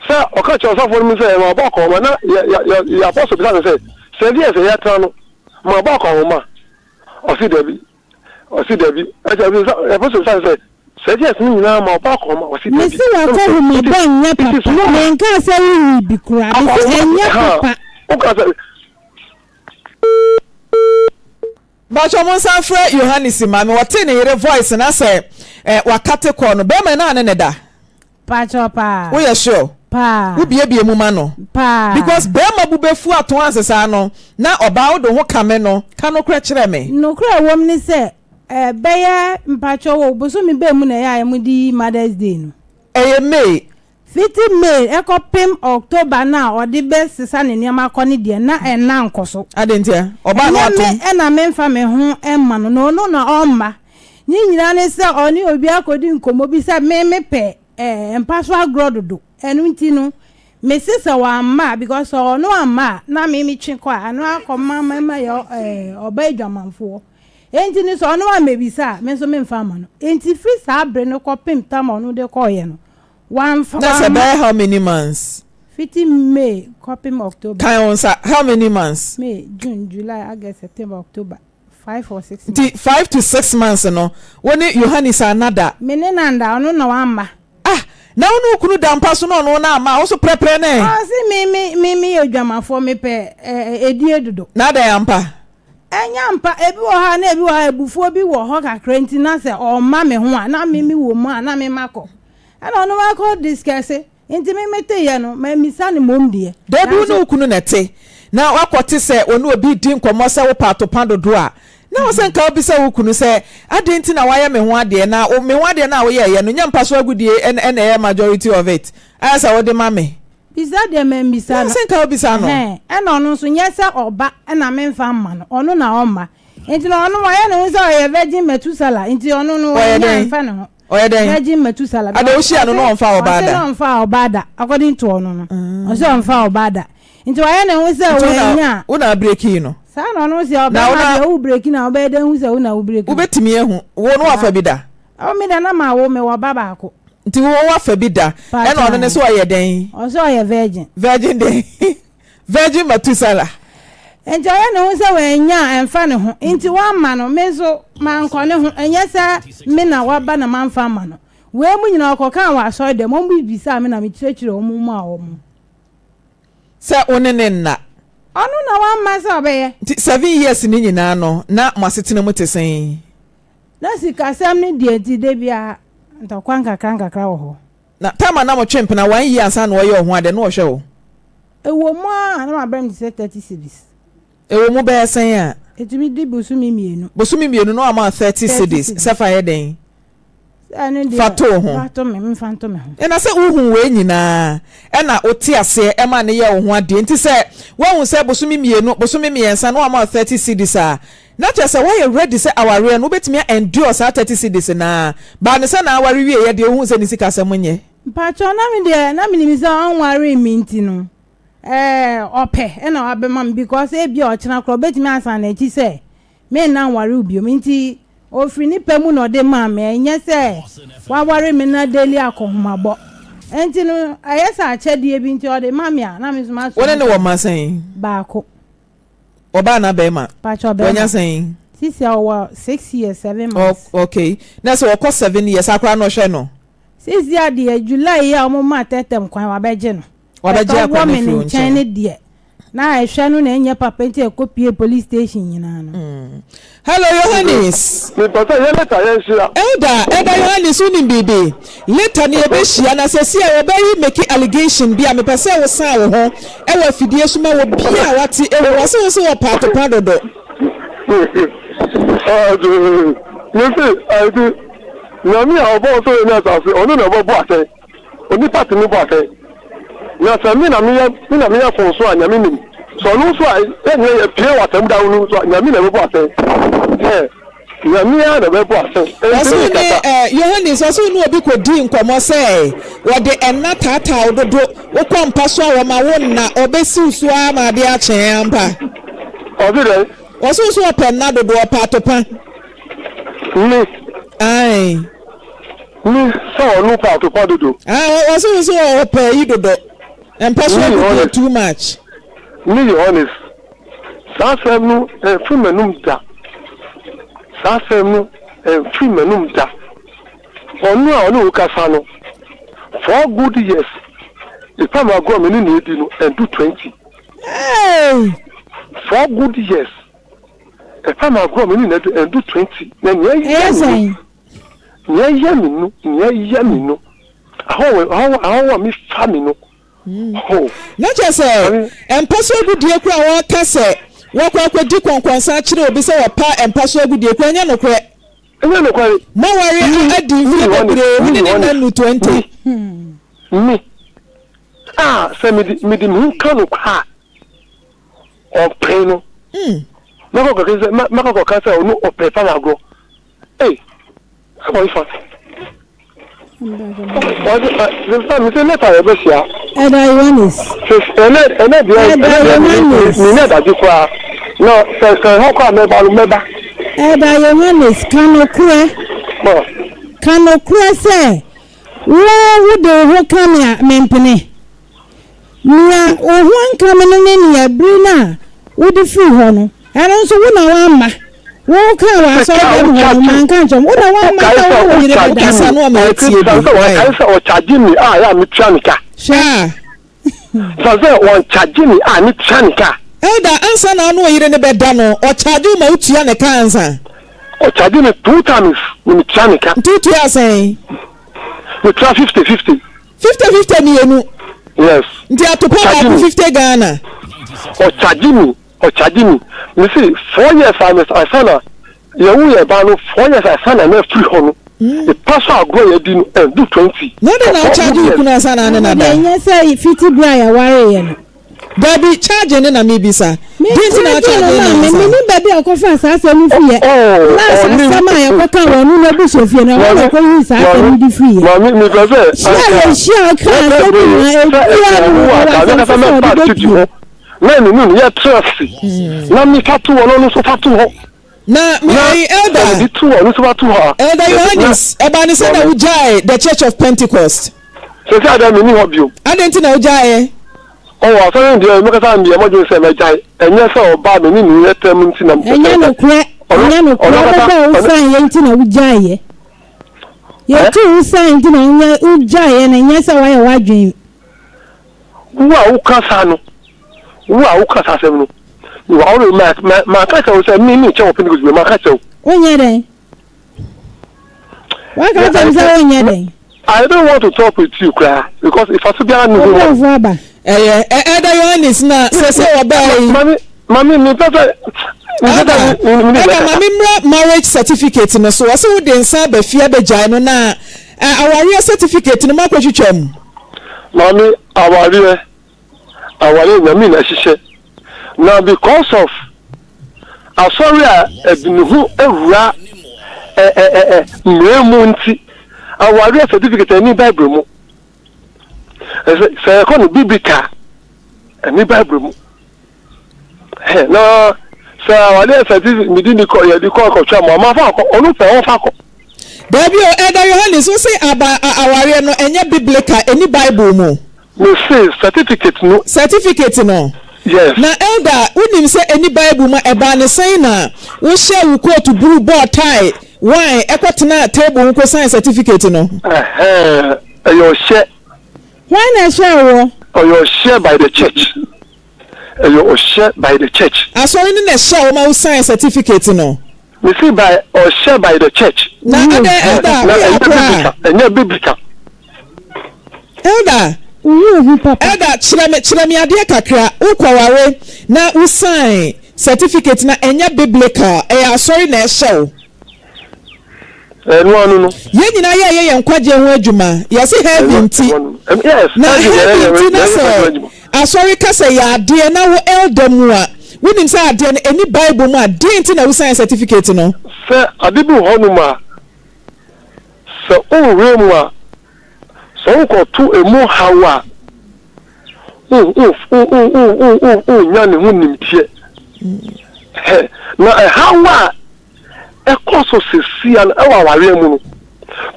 sɛ ɔka kyerɛ ɔsɔfoɔ no mu sɛ mabɔ akɔnhoma na yɛ yɛ yɛ yɛ apɔstle bisa no sɛ sɛ ɛdeɛ sɛ yɛtra no mabɔ akɔnhoma ɔse dabi ɔse dabi ɛsɛ ɛsɛ apɔstle bisa no sɛ sɛ ɛdeɛ sɛ ne nyinaa mabɔ akɔnhoma ɔse dabi Mese ɛna sɛ w'akɔhoma it bɔ is nyɛ it is papa. normal Menkaa sɛ wo wui bi koraa. Mese akɔnhoma ɛnyɛ ha papa. woka sɛ. Mpakyɛw monsan frɛ Yohannes ma me wɔtee ne yere voice na sɛ eh wakate kɔɔ no bɛɛma no a ne ne da. Mpakyɛw paa. Woyɛ sure? Paa. Wo biebie mu ma no? Paa. Because bɛɛma bu bɛfu ato ase saa no na ɔbaa wode wo ho kame no ka nokorɛ kyerɛ me. Nokorɛ a ɛwɔ mu ne sɛ eh bɛyɛ mpakyɛw o bosome bɛn mu na ɛyɛ a wɔde yi mother's day no? Ɛyɛ May. Fiti May kɔpem October no a ɔde bɛsesa ne nneɛma akɔ no deɛ, na ɛnna nkɔ so. Adɛn ntia? Ɔbaa na Ɛnyɛ watom. me na memfa me ho mma no, na ɔno na ɔmma. Ne nyinaa ne sɛ ɔne obi akɔdi nkɔmmɔ bi sɛ me mepɛ eh, mpa so agorɔ dodo. Ɛno nti no, mese sɛ wamma a, because sɛ ɔno amma a, na me metwe kɔ a, ɛno akɔma mɛma yɛ eh, ɔba adwamanfoɔ. Enti no sɛ ɔno ammɛbisa a, me nso memfa mma no. Enti firi saa bere no kɔpem tam a ɔno de kɔeɛ no, Wamfa Na sɛ wamma. bɛyɛ how many months? Fiti May kɔpem October. Kan wo nsa, how many months? May, June, July, August, September, October, 5 or 6 Nti months. 5 to 6 months no, wo ne Yohanes anna da? Me ne no anda, ɔno na wamma. Ah! Na wo ne wo kunu da mpa so na ɔno na amma a, wo nso prɛprɛ no ɛ? Ɔse me me me meyɛ odwamafoɔ, mepɛ eh, edie dodo. Na adɛn ampa? Ɛnyɛ ampa, ebi wɔ hɔ a na ebi wɔ hɔ a abufuo bi wɔ hɔ kakra nti na sɛ ɔmma me ho a na me me wɔ mu a na me makɔ. Ɛna ɔno wakɔ discuss nti me me te yɛ no mammisa no mmom deɛ. Dabi wo ne Nanso. wo kunu na ɛte na wakɔ te sɛ ɔne obi redi nkɔmmɔ sɛ wopɛ atopa dodo a, na ɛwɔ sɛ nka wobisa wo kunu sɛ adɛn nti na wayɛ me ho adeɛ na me ho adeɛ no a woyɛeɛ no nyɛ mpa so agodie na ɛyɛ majority of it ayɛ sɛ wode ma me. Bisa deɛ mammisa Na no. sɛ nka wobisa no. Ɛhɛn, ɛna ɔno nso nyɛ sɛ ɔba na memfa mma no, ɔno na ɔmma. Nti no ɔno wayɛ ne ho sɛ ɔyɛ virgin Methuselah, nti ɔno no Ɔyɛ ɔnnya dɛn? mfa ne ho. Ɔyɛ dɛn? Virgin Methuselah. Ada Because wohyia no ɔse na ɔmfaa ɔbaa ɔse da? na ɔmfaa ɔbaa da, according to ɔno no. Ɔse ɔmfaa ɔbaa da. Nti wayɛ ne ho sɛ Nti wo na wanya a. wo na abreaki no? Saa na ɔno se Na wo ɔbɛrima na deɛ wo breki no a wobɛyɛ dɛn hu sɛ wo na wo breki no? wobɛtumi ahu wo no Saa. wafa bi da? Ɔwo me deɛ na mawo, mewɔ ba baako. Nti wo wafa bi da ɛna ɔno ne so ɔyɛ dɛn? Ɔsɛ ɔyɛ virgin. Virgin dɛn? Virgin Matusala. Nti ɔyɛ ne ho sɛ wanya a ɛmfa ne ho nti wamma no me nso mankɔ ne ho ɛnyɛ sɛ me na waba na mamfa amma no wei mu nyinaa ɔkɔkaa wɔ asɔre dɛm wɔn bisaa me na mekyerɛkyerɛ wɔn mu a wɔn. Sɛ wo ne ne nna. Ɔno na wamma sɛ ɔbɛyɛ. Nti 7 years no nyinaa no na mo asetena mu te sɛn? Na sikasɛm no deɛ nti da biara ntɔkwa nkakra nkakra wɔ hɔ. Na time a na mo twe mpena one year ansa na ɔyɛ ɔho adeɛ na ɔhwɛ wo? Ɛwɔ mu ara na mabrɛ no te sɛ 30 cedis. Ɛwɔ mu bɛyɛ sɛn a? Ɛtumi di bosome mmienu. Bosome mmienu na wama wo 30 cedis sɛ fa yɛ dɛn? Fa to wo ho. Fa to me, memfa nto me ho. Ɛna sɛ wohu wei nyinaa ɛna wote aseɛ ɛma no yɛ wo ho adeɛ nti sɛ woahu sɛ bosome mmienu, bosome mmiɛnsa na wama wo 30 cedis a, na kyerɛ sɛ woayɛ ready sɛ awareɛ no wobɛtumi a endure saa 30 cedis no ara. Baa no sɛ na aware wieɛ deɛ wohuu sɛ ne sikasɛm nyɛ. Mpakyɛw na me deɛ na menim sɛ ɔnwaree me nti no ɛɛ ɔpɛ ɛna wabɛma me because ebia ɔkyena koraa ɔbɛtumi asan n'akyi sɛ Merenna nware wo bio. Enti ɔfiri ne pɛ mu na ɔde maa me, ɛnyɛ sɛ waware me na daily akɔnhomabɔ. Enti no, ɛyɛ sɛ akyɛdeɛ bi nti ɔde ma me a, na me nso masɔ Wo ne mu no wɔ saa. mma sɛn? Baako. Ɔbaa anaa barima? Pakyɛ Wanya ɔbarima. sɛn? Sisi a ɔwɔ 6 years 7 months. Ok, na sɛ ɔkɔ 7 years akora no ɔhwɛ no? Sisi a deɛ July yi a wɔn maa tɛtɛm kwan wabɛgye no. Wabɛgye But akora ɔwɔ no me afiri ne wo nkyɛn nkyɛn? ne deɛ. Na ɛhwɛ no na ɛnyɛ papa nti ɛkɔ pie police station nyinaa no. Hello Yohanes. Mepɛ sɛ yɛ later yɛn hyia. Elder, Elder Yohanes wonim biribi? Later no yɛbɛhyia na sɛsi a wɔbɛyi make allegation bi a mepɛ sɛ wo san wo ho ɛwɔ afidie so ma wɔ bia a wate ehu wɔse wo se wɔ paatopa dodo. Mese ɛnti Nyame a ɔbɔɔ soro ne asase ɔno na ɔbɛbu atɛn. Onipa tumi bɔ atɛn. Na sɛ me na meyɛ me na meyɛ mfomso a, Nyame nim. Sɛ ɔno nso a, yɛn nyinaa yɛpue wɔ atemmuda ho no nso a, Nyame na ɛbɛbɔ atɛn. Hwɛ, Nyame ara na ɛbɛbɔ atɛn. Enti Ɔse wo ne merekasa. eh, Yohanes, ɔse wo ne obi kɔdii nkɔmmɔ sɛ wɔde ɛnna taataa wo dodo, wokɔ mpa so a wɔma wo nna, ɔbɛsiw so ara ma adeɛ akye, ampa? Ɔse dɛn? Ɔse wo so ɔpɛ nna dodo, ɔpɛ atopa. Me. Ae. Me sɛ ɔno pɛ atopa dodo. Ah, ɔsɛ wo sɛ ɔpɛ yi dodo. Mpɛ so agodie too much. Me Yohanes, saa asɛm no ɛmfiri m'anom da. Saa asɛm no ɛmfiri m'anom da. Ɔno a ɔne wo kasa no, four good years, ɛpam agorɔ me ne no adi no ɛndu 20. Hey! Four good years. Ɛfa ma agorɔ me ne no adu ɛndu 20. Na nea Ɛyɛ ɛyɛ me sɛn? no, nea ɛyɛ me no, nea ɛyɛ me no, ahɔho ahɔho ahɔho a mefa me no, ho. Na kyerɛ sɛ, mpa so agodie koraa a wɔka sɛ wɔkɔ akɔdi kɔnkɔnsa akyerɛ obi sɛ wɔpa mpa so agodie koraa ɛnyɛ nokorɛ. Ɛnyɛ nokware. Moaware Me, adi me mfeɛ Yohanes, bebree, wo me ne ne nna Yohanes, nnuru 20. me, me, a sɛ mede mede me ho ka no koraa a, Ɔpɛ no. Mɛkɔ kɔka sɛ mɛkɔ kɔka sɛ ɔno ɔpɛ fa agorɔ. Ee, ɛwɔ ifa. Ɔde ɛ mi sɛ lɛta yɛ bɛ hyia. Ɛda Yohanes. Ɛnɛ ɛnɛ deɛ ɛnɛ deɛ mi mi adagye koraa na sɛ sɛ ɛhɔ koraa mɛba no mɛba. Ɛda Yohanes ka nokorɛ. Ka nokorɛ sɛ wo wode wo ho ka me a mempene. Nea wo ho anka me no ne nea bere no a wode firi hɔ no, ɛno nso wo na woamma. Wokaa wɔ asɔredan mu hɔ no, manka ankyerɛ wo. Wo na woamma sɛ wo ne wo yere bɛda. Wokasa no ama atie bi. Wɔkae sɛ ɔkyagye me a ɛyɛ a metua ne ka. Hwɛ. Sɛ sɛ wɔnkyagye me a metua ne ka. Elder, ansa na wo ne wo yere no bɛda no, ɔkyagye wo ma wotua ne ka ansa? Ɔkyagye me two times na metua ne ka. Nti wotua sɛn? Metua 50 50. 50 50 mienu. Yes. Nti atopa baako 50 Ghana. Ɔkyagye mi, ɔkyagye mi. Me se four years a me ansa na yɛwo yɛ ba no four years ansa na na afiri hɔ no. Epa so agorɔ yɛ di no ɛndu 20. Na ɔdɛn na ɔkyagye wo kunu ansa na ne na da? Ɛnyɛ sɛ fiti bere a yɛwareyɛ no. Dabi, charging no na mebisa. Me Deɛ nti na charging no ɔcharging maa no me, ansa? menim baabi a ɔkɔfaa saa asɛm no firiiɛ. Last asɛm a yɛkɔkaa wɔ ɔno n'abusuafie no, ɛhɔ na ɔkɔyii saa asɛm no de firiiɛ. Hyia a yɛhyia a ɔkaa asɛm no nyinaa, ebiara no ɔwɔ asɛm foforɔ a ɔde bɛpue. Na me ne no yɛtra ase, na mefa to hɔ na ɔno nso fa to hɔ. Na me ayi Na Elder. mede to hɔ, ɔno nso fa to hɔ a. Elder Yohanes, ɛbaa ne sɛ na wogyae The Church of Pentecost? Seesei adeɛ menni hɔ bio. Adɛn nti na wogyaeɛ? Oh, asɔre no deɛ, mɛkasa deɛ mɔdwene sɛ mɛgyae. Ɛnyɛ sɛ ɔbaa me ne ne yɛ tɛm nti na mepɛ Ɛnyɛ sɛ nokorɛ, ɔno ɛnyɛ nokorɛ, ɔno ankasa wobɛbɔɔ wo ɔno san yɛ nti na wogyaeɛ. ɛ? Yɛtuu wo san nti na wonyɛ wogyaeɛ na ɛnyɛ sɛ woayɛ w'adwene. Wo a woka saa no, wo a woka saa asɛm no, mewɔ wo ma ma maka kyerɛ wo sɛ me menkyɛ wɔ Pentecost bio, maka kyerɛ wo. Wonyɛ dɛn? Waka kyerɛ me sɛ wonyɛ dɛn? I don't want to talk with you koraa because mfaso biara nni ho ma me. Wo brɛfo aba. Ɛyɛ ɛ Elder Yohanes na sɛsɛ wɔbaa yi. Mami, mami, mepɛ sɛ mepɛ Elder, sɛ me me ne Elder ma bɛkasa. me mmra marriage certificate no so. Wɔse wode nsa aba fie abɛgyae no na ɛ awareɛ certificate no moakɔtwitwa mu. Maame, awareɛ, awareɛ Nyame na ɛhyehyɛ. Na because of asɔre a ɛde ne ho awura ɛ ɛ ɛ ɛ mmara mu nti, awareɛ certificate ɛnni Bible mu. Ɛsɛ sɛ yɛkɔ no biblical a, ɛnni Bible mu. Hɛ na sɛ awareɛ certificate mede ni kɔ yɛde kɔ kɔtwa mu a, mafa akɔ, ɔno pɛ ɔmfa kɔ. Dabi o, Elder Yohanes, wo se aba a awareɛ no ɛnyɛ biblical, ɛnni Bible mu. Me se certificate no. Certificate no. Yes. Na Elder, wo nim sɛ ɛnni Bible mu a, ɛbaa ne sɛn na wo hyɛɛ wo coat bruu bɔɔ tie wine ɛkɔ tenaa table ho kɔ sign certificate no? Ɛhɛɛ, ɛyɛ ɔhyɛ. Hwan na ɛhyɛɛ woɔ? Ɔyɛ ɔhyɛ by the church. Ɛyɛ ɔhyɛ by the church. Asɔre no na ɛhyɛɛ wo ma wo sign certificate no? Me se by ɔhyɛ by the church. Na adɛn elder Na woyɛ ɛnyɛ akora a. biblical, ɛnyɛ biblical. Elder, Wo ho hu papa. Elder kyerɛ me kyerɛ me adeɛ kakra, wo kɔware na wo sign certificate na ɛnyɛ biblical, ɛyɛ asɔre na ɛhyɛ wo. Ɛno ano no. Yɛn nyinaa yɛɛyɛ yɛn nkwagyeɛ ho adwuma, yɛse heaven nti, na heaven nti na sɛ asɔre ka sɛ yɛ adeɛ na wo elder mu a, wonim sɛ adeɛ no ɛnni bible mu a, deɛn nti na wo sign certificate no? Sɛ ade bi wɔ hɔnom a, sɛ wonwura mu a, sɛ wokɔto emu haw a, wonnya ne ho nimdeɛ. Na ɛhaw a ɛkɔɔ ɛkɔ so sesia no ɛwɔ awareɛ mu no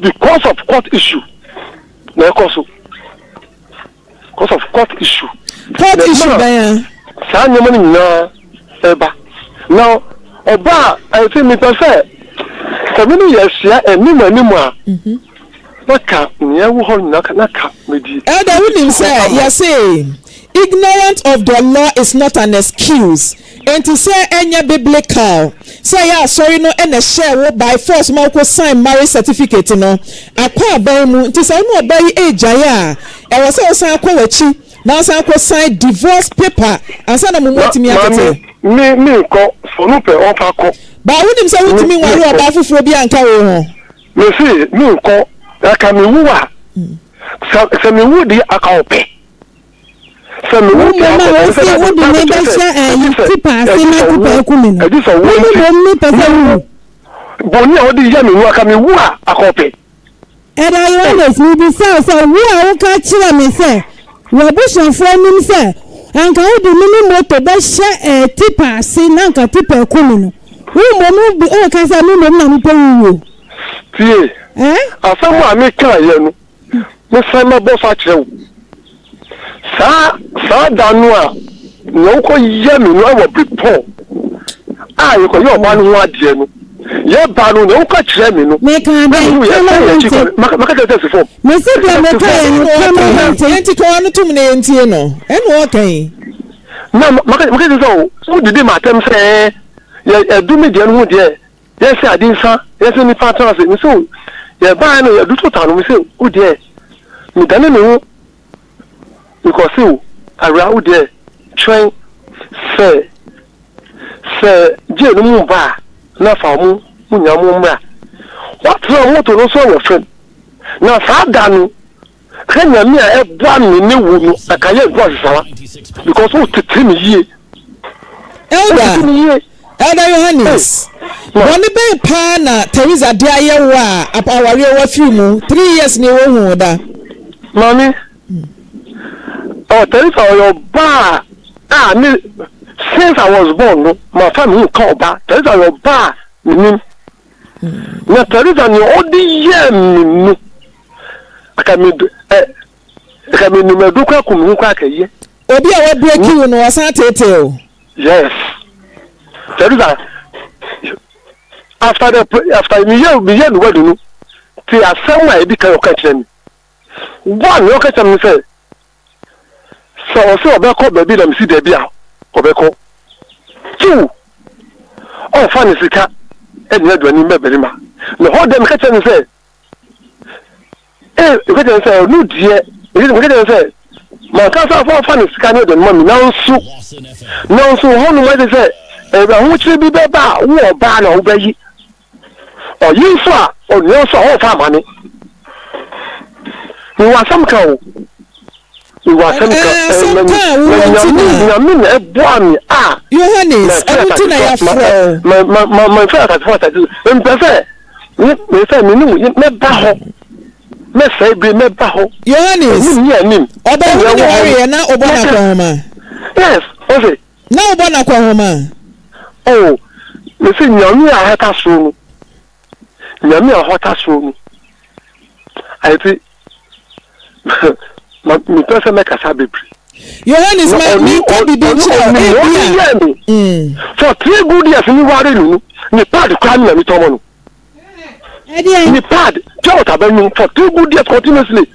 because of court issue na ɛkɔ so because of court issue. Court issue bɛn a? Saa nneɛma no nyinaa ɛba na ɔba a ɛsɛ mepɛ sɛ sɛ me ne yɛ ahyia anim anim a mhm. na ka nea ɛwɔ hɔ nyinaa na ka medi. Elder wonim sɛ yɛse ignorant of the law is not an excuse. Enti sɛ ɛnyɛ biblical sɛ ɛyɛ asɔre no na ɛhyɛɛ wo by force ma wokɔ sign marriage certificate no, akɔ aban mu. Nti sɛ wo ne ɔbaa yi regyae a, ɛwɔ sɛ wosan kɔ w'akyi na wosan kɔ sign divorce paper ansa na mo mu atumi atete. Maame, me menkɔ, sɛ ɔno pɛ ɔmfa kɔ. But wonim sɛ wontumi nware ɔbaa foforɔ biara nka wo ho. Mese menkɔ, aka mewu a, sɛ sɛ mewu deɛ aka ɔpɛ. Sɛ me Wo mmom a wose wode me bɛhyɛ ayi tipa ase na tipa aku me no, wo ne mmom ne pɛ sɛ wowu. Bɔne a wode yɛ me no, aka mewu a, aka ɔpɛ. Ɛda Yohanes, mebisa wo sɛ, wo a woka kyerɛ me sɛ w'abusuafoɔ anim sɛ anka wode me ne moto bɛhyɛ eh, tipa ase na anka tipa aku me no, wo mmom woka sɛ me mmom na mepɛ wo wuo? Tie, Eh? asɛm a mekaeɛ no, Mɛsan mabɔ so akyerɛ wo. Saa saa da no a nea wokɔyɛ me no wɔ bepɔ a yɛkɔyɛ ɔbaa no ho adeɛ no, yɛba no nea woka kyerɛ me no, Mekaa na dɛn? mehu Ka yɛsan ma yɛn akyi mente. kɔ maka maka kyerɛ sɛ si fam. Mese deɛ Si mekaeɛ fam. no, ka ma mente. Enti ka w'ano tom na yɛntie no. Ɛna ɔka yi. Na maka maka kyerɛ sɛ o, wodidi m'atɛm sɛ yɛ ɛdu me deɛ no ho deɛ Yɛsɛ ade nsa, yɛsɛ nipa atena ase. Mese o, yɛbaeɛ no yɛdu total no, mese wo deɛ, medane me ho mekɔse o, awura wo deɛ, twɛn sɛ sɛ gye no mu ba a, na fa ɔmo mo nyinaa mo mmra. Woatena moto no so wɔ fam, na saa da no, Hwɛ Nyame a ɛboa me ne wo no anka yɛ nko asesawa because wo tete me yie. Elder, Wo tete me yie. Elder Yohanes, bɔne bɛn paa na Teresa de ayɛ wo a awareɛ wafiri mu 3 years nie wohuu wo da? Maame, oh Teresa ɔyɛ ɔbaa a me since I was born no mafa me ho ka ɔbaa Teresa ɔyɛ ɔbaa a menim na Teresa nea ɔde yɛɛ me no Aka me ɛ aka me nim adu kora kum ho kora kɛyɛ. Obi a wa break wo no ɔsan teetee wo. Yes. Kyɛde sa after the after me yɛ me yɛ no wadu no te asɛm a edi kan ɔka kyerɛ me. One ɔka kyerɛ me sɛ sɛ ɔsɛ ɔbɛkɔ baabi na mesi daabi a ɔbɛkɔ. Two ɔnfa ne sika ɛnyɛ aduane mma barima. Na hɔ dɛ meka kyerɛ no sɛ Ee, meka kyerɛ no sɛ, ɔno deɛ, meka kyerɛ no sɛ, mankasa afa afa ne sika ne ɔde ma me, nanso, nanso wɔ hɔnom ayɛ sɛ ahokyere bi bɛba a wo ɔbaa na wobɛyi. Ɔyi nso a, onua nso a, ɔmfa ama me. Mewɔ asɛm ka o. Mewɔ asɛm ka. Asɛm ka a wowɔ nti na. Nyame na ɛboa me a. Yohanes, ɛno nti na yɛafrɛ wo. Ma, ma, ma, mfrɛ asase fo asase so. Mpɛ sɛ. Me, me sɛ me ne wo mɛba hɔ, mɛsɛe bere mɛba hɔ. Yohanes, Anim ne anim. Ɔbaa wo ne ne wareɛ na wobɔ no akɔnhoma? Yes, ɔse. Na wobɔ no akɔnhoma? Oh, me se Nyame a ɔhata soro no, Nyame a ɔhata soro no, ayɛ Ma mepɛ sɛ mɛkasa bebree. Yohanes, ma menka biribi nkyerɛ wo. Ebia. Mm. For three good years mi ware no no, ne pad koraa mi na mi tɔn ma no. Ne pad, pure water bɛ nom for three good years continuously.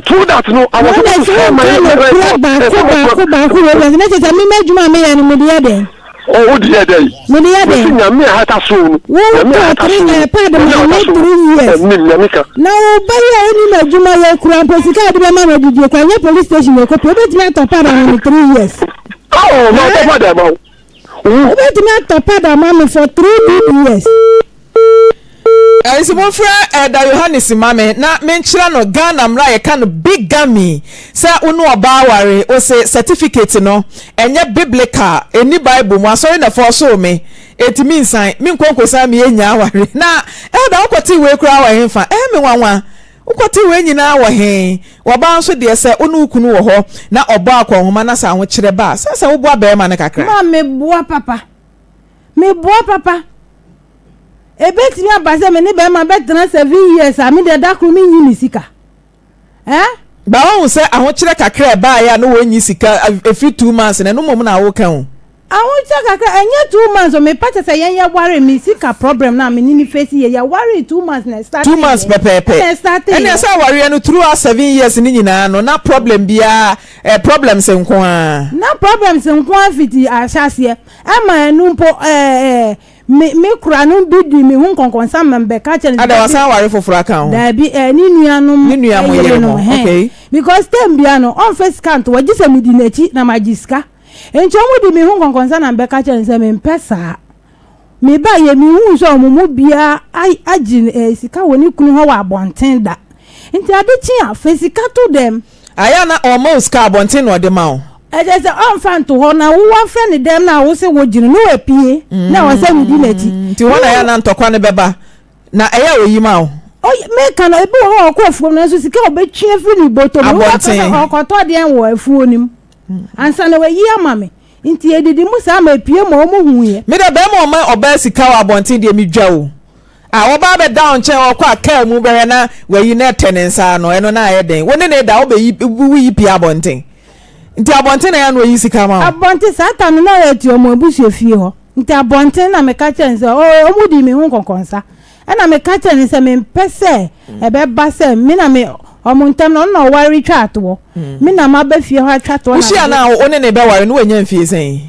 Through that no, I was able to sell my record. Baako baako baako wɔ wura na kyerɛ sɛ mi m'adwuma a meyɛ no mede yɛ dɛn. Oh, wo de yɛ dɛn? Mede yɛ dɛn? Mese Nyame a hata soro no. Wo Nyame a tɔɔ hata three soro no. eh, pad Nyame a ma hata me soro three no. years. Ɛnim Nyame ka. Na wo ba yi a onim adwuma yɛ kura mpo sika a wode bɛma no adidie kura nyɛ police station na ɛkɔpɛ wobɛtumi atɔ pad ama me 3 years. Oh, ma Eh? ɔtɔ pad ama wo. Wo. Wobɛtumi atɔ pad ama me for three good years. Nti momfrɛ Elder Yohanes mma me na menkyerɛ no Ghana mmara a yɛka no bigamy sɛ wo ne ɔbaa ware wo se certificate no ɛnyɛ biblical ɛnni Bible mu asɔre na ɛfɔɔsoo me enti mensan menkɔ nkosan me yɛnnya aware na Elder wokɔtee wei koraa wɔ henfa ɛyɛ me nwanwa wokɔtee wei nyinaa wɔ he ɔbaa nso deɛ sɛ wo ne wo kunu wɔ hɔ na ɔbɔ akɔnhoma na sɛ ahokyerɛ ba a sɛ sɛ woboa barima no kakra. Ma meboa papa meboa papa. Ebetumi aba sɛ me ne bɛrima bɛtena 7 years a, me deɛ, da koro menyi me sika, eh? Ba wɔn sɛ ahokyerɛ kakra ɛbaayɛ a na wɔnyi sika efiri 2 months na ɛno mmom na awoka o. Ahokyerɛ kakra ɛnyɛ 2 months o. Mepa kyɛ sɛ yɛn yɛ ware, me sika problem na me ne ne face yɛ, yɛ ware 2 months na ɛstart. 2 months pɛpɛɛpɛ. Ɛna ɛstart. Ɛna ɛsɛ awareɛ no throughout 7 years ne nyinaa no, na problem biara problems nko ara. Na problems nko ara fiti ahyɛaseɛ. Ɛma ɛnu mpo ɛɛ me me kura no bi di me ho nkɔnkɔnsa ma mbɛka kyerɛ no. Ada wasan aware foforɔ aka ho? Daabi, ne nuanom. Ne nua mo yere mo, okay. Because time bia no, ɔnfɛ sika nto wɔgye sɛ medi n'akyi na magye sika, nti ɔmo di me ho nkɔnkɔnsa na mbɛka kyerɛ no sɛ mempɛ saa. Meba yɛ mehu sɛ ɔmo mu biara agye sika wɔ ne kunu hɔ wɔ abɔnten da, nti ade kye a, fɛ sika to dɛm. Ayɛ na ɔma wo sika abɔnten na ɔde ma wo? Ɛkyɛ sɛ ɔmfa nto hɔ na wowɔ frɛ ne dɛm na wo se wogye no ne wapie na ɛwɔ sɛ medi n'akyi. Nti hɔ na ɛyɛ na ntɔkwa no bɛba na ɛyɛ a oyi ma wo? Meka no, ebi wɔ hɔ a ɔkɔ afuom nanso sika a ɔbɛtwe afiri ne bɔtɔ mu, wobɛka sɛ ɔkɔtɔ deɛn wɔ afuo no mu ansa na wayi ama me. Nti yɛdidi mu saa ma epie ma ɔmo hu yɛ. Me dɛ, bɛrima ɔma ɔbaa sika wɔ abɔnten deɛ, medwa o. A ɔbaa bɛda wo nkyɛn, ɔkɔ a kaa mu bɛhwɛ na wayi na ɛtɛ ne nsa ano, ɛno na ayɛ den. Wo ne ne da, wobɛyi, woyi pie abɔnten, nti abɔnten na ɛyɛ na oyi sika ma wo? Abɔnten. Saa ta no na yɛte ɔmo abusua fie hɔ, nti abɔnten na meka kyerɛ no sɛ ɔmo di me ho nkɔnkɔnsa. Ɛna meka kyerɛ no sɛ mempɛ sɛ ɛbɛba sɛ me na me ɔmo ntam na ɔno na ɔware twa atoɔ, me na maba fie hɔ atwa toɔ na wohyia no a, wo ne ne bɛware no, wanya mfie sɛn?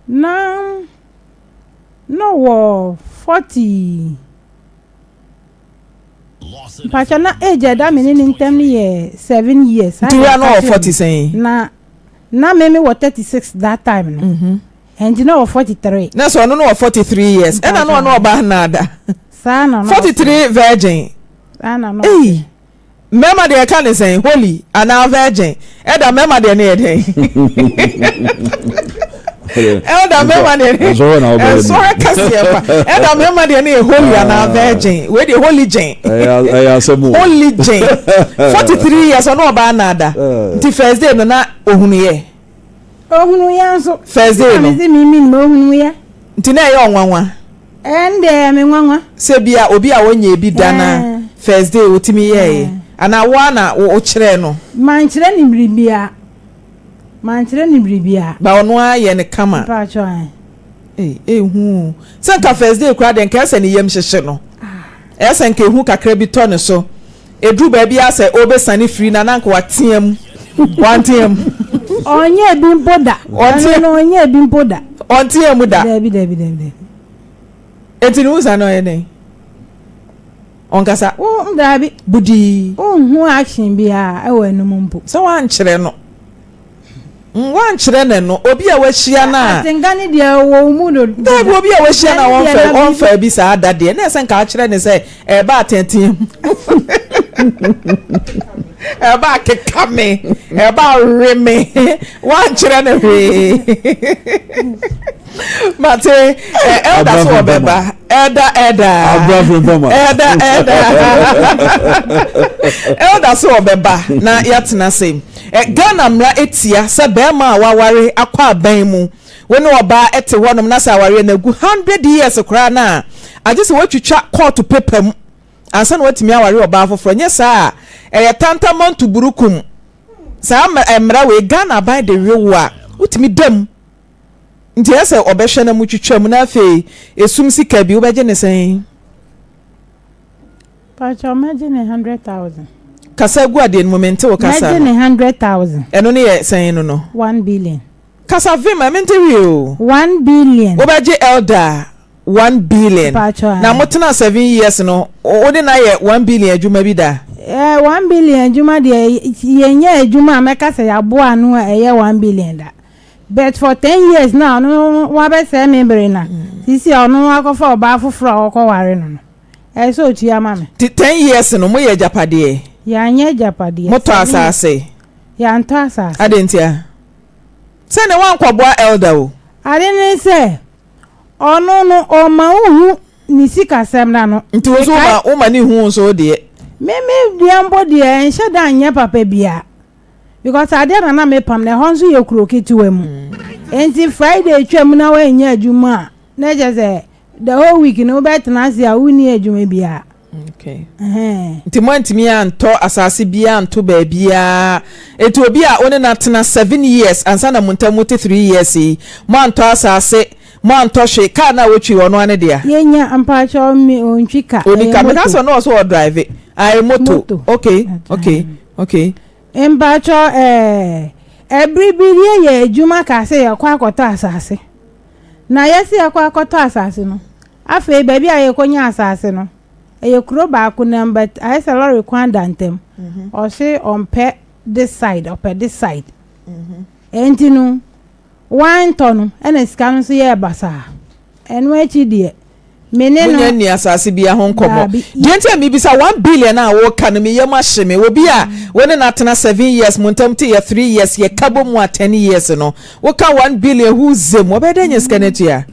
Na wɔ 40 mpakyɛ, na age a ɛda me ne ne ntam no yɛ 7 years. Nti wura no wɔ 40 sɛn? Na me wɔ 36 that time no, ɛnti na wɔ 43. Na sɛ ɔno no wɔ 43 years, ɛna no ɔno ɔbaa nnaada. Saa na no. 43 virgin. Saa na no. Ei, mmarima deɛ, ɛka ne sɛn, holy anaa virgin? Ɛda mmarima deɛ ne yɛ dɛn? Ɛda mmarima deɛ ne ɛnsɔre kɛseɛ pa. Ɛda mmarima deɛ ne yɛ holy anaa virgin? Wei deɛ, holy gin. Ɛyɛ asɛm o. Holy gin, 43 years, ɔno ɔbaa nnaada. Nti first day no na ohunu yɛ? Ohunu yɛ nso. First day no. Na mi si mi mi nim, ohunu yɛ. Nti na ɛyɛ ɔnwanwa? Ɛn deɛ, mi nwanwa. Sɛ bi a obi a wɔnyɛ bi da na first day otimi yɛɛyɛ, anaa woa na wokyerɛ no? Mankyerɛ ne biribia, mankyerɛ ne biribia. Ba ɔno ara yɛ ne kama. Mpakyɛ ɛ. Ee, ehu sɛ nka first day koraa deɛ, nka ɛsɛ ne yam hyehye no, ɛsɛ nka ehu kakra bi tɔ ne so, eduru baabi a sɛ ɔbɛsane firi na nanka wateam, wanteam. Ɔnyɛ bi mpo da. Ɔnte. Ɛno no, ɔnyɛ bi mpo da. Ɔnteam mu da? Dabi, dabi, dabi, dabi. Eti ne wusa no ɔyɛ dɛn? Ɔnkasa? Wo, dabi. Budii. Wonhu action biara ɛwɔ anim mpo. Sɛ wankyerɛ no, wankyerɛ ne no, obi a wahyia no a. Atenka ne deɛ wɔ wo mu do. Dabi, obi a wahyia no a wɔmfa bi saa da deɛ, na ɛsɛ nka akyerɛ ne sɛ ɛba ateateam, ɛba akeka me, ɛba awe me. Wankyerɛ ne hwee. Mate, elder so ɔbɛba, elder, elder, elder, elder, elder so ɔbɛba na yɛatena se. Ghana mmara etia sɛ bɛrima a waware akɔ aban mu, wo ne ɔbaa ɛte hɔnom na sɛ awareɛ no agu 100 years koraa no a, agye sɛ woatwitwa court paper mu ansa na watumi aware ɔbaa foforɔ. Nyɛ saa a, ɛyɛ tantamanto burukum. Saa mmara wei, Ghana aban de wewo a, wotumi dam. Nti ɛsɛ sɛ ɔbɛhwɛ na mu twitwa mu. Na afei esum sika bi, wobɛgye ne sɛn? Pakyɛ, mɛgye ne 100,000. Kasa gu adeɛ no mu, mente wo kasa. Mɛgye no. Ne 100,000. Ɛno ne yɛ sɛn no? 1 billion. Kasa vim a, mente wie o. 1 billion. Wobɛgye elder 1 billion? Pakyɛ. Na motena 7 years no, wo ne na yɛ 1 billion adwuma bi da? 1 billion adwuma deɛ, yɛnyɛ adwuma a mɛka sɛ yɛaboa ano a ɛyɛ 1 billion da. But for 10 years na ɔno wabɛsɛe me bere, na sisi a ɔno akɔfa ɔbaa foforɔ a ɔkɔware no, ɛyɛ sɛ otua ma me. Ti 10 years no, moyɛ agyapadeɛ? Yɛanyɛ agyapadeɛ. Motɔ asase? Yɛantɔ asase. Ade ntia sɛne woankɔboa elder o? Ade ne sɛ ɔno no, ɔma wohu ne sikasɛm na no. Nti wo so woma ne hu nso wo deɛ? Me deɛ mpo deɛ, ɛnhyɛ da nyɛ papa bia, because adeɛ na mepam na ɛhɔ nso yɛ kuro ketewa mu, nti Friday twam na wɔanyɛ adwuma a, na kyerɛ sɛ The whole week no wobɛtena ase a wonni adwuma biara. Okay. Nti moantumi antɔ asase biara anto baabiara. Nti obi a wo ne no atena 7 years ansa na mo ntam mote 3 years yi, moantɔ asase, moantɔ hwee, kaa no a wotwi ɔno ane dea? Yɛnya mpakyɛw, mi ontwi ka. Oni ka meka sɛ ɔno wɔ so wɔ drive. Ayɛ moto. Okay. Mpakyɛw, ɛbere bi yɛyɛ adwuma ka sɛ yɛkɔ akɔtɔ asase. Na yɛsi yɛkɔ akɔtɔ asase no, afei baabi a yɛkɔnya asase no, ɛyɛ kuro baako nam, but ayɛ sɛ lɔre kwan da ntam. Ɔse ɔmpɛ this side, ɔpɛ this side. Ɛnti no wantɔ no, ɛna sika no nso yɛɛ basaa. Ɛno akyi deɛ, me ne no Munya nni asase bi ho nkɔmmɔ? Deɛ nti a mebisa, 1 billion a woka no, meyam ahye me. Obi a wo ne no atena 7 years, mo ntam te yɛ 3 years, yɛka bɔ mu a 10 years no, woka 1 billion hu zem, wɔbɛyɛ dɛ nya sika no atua?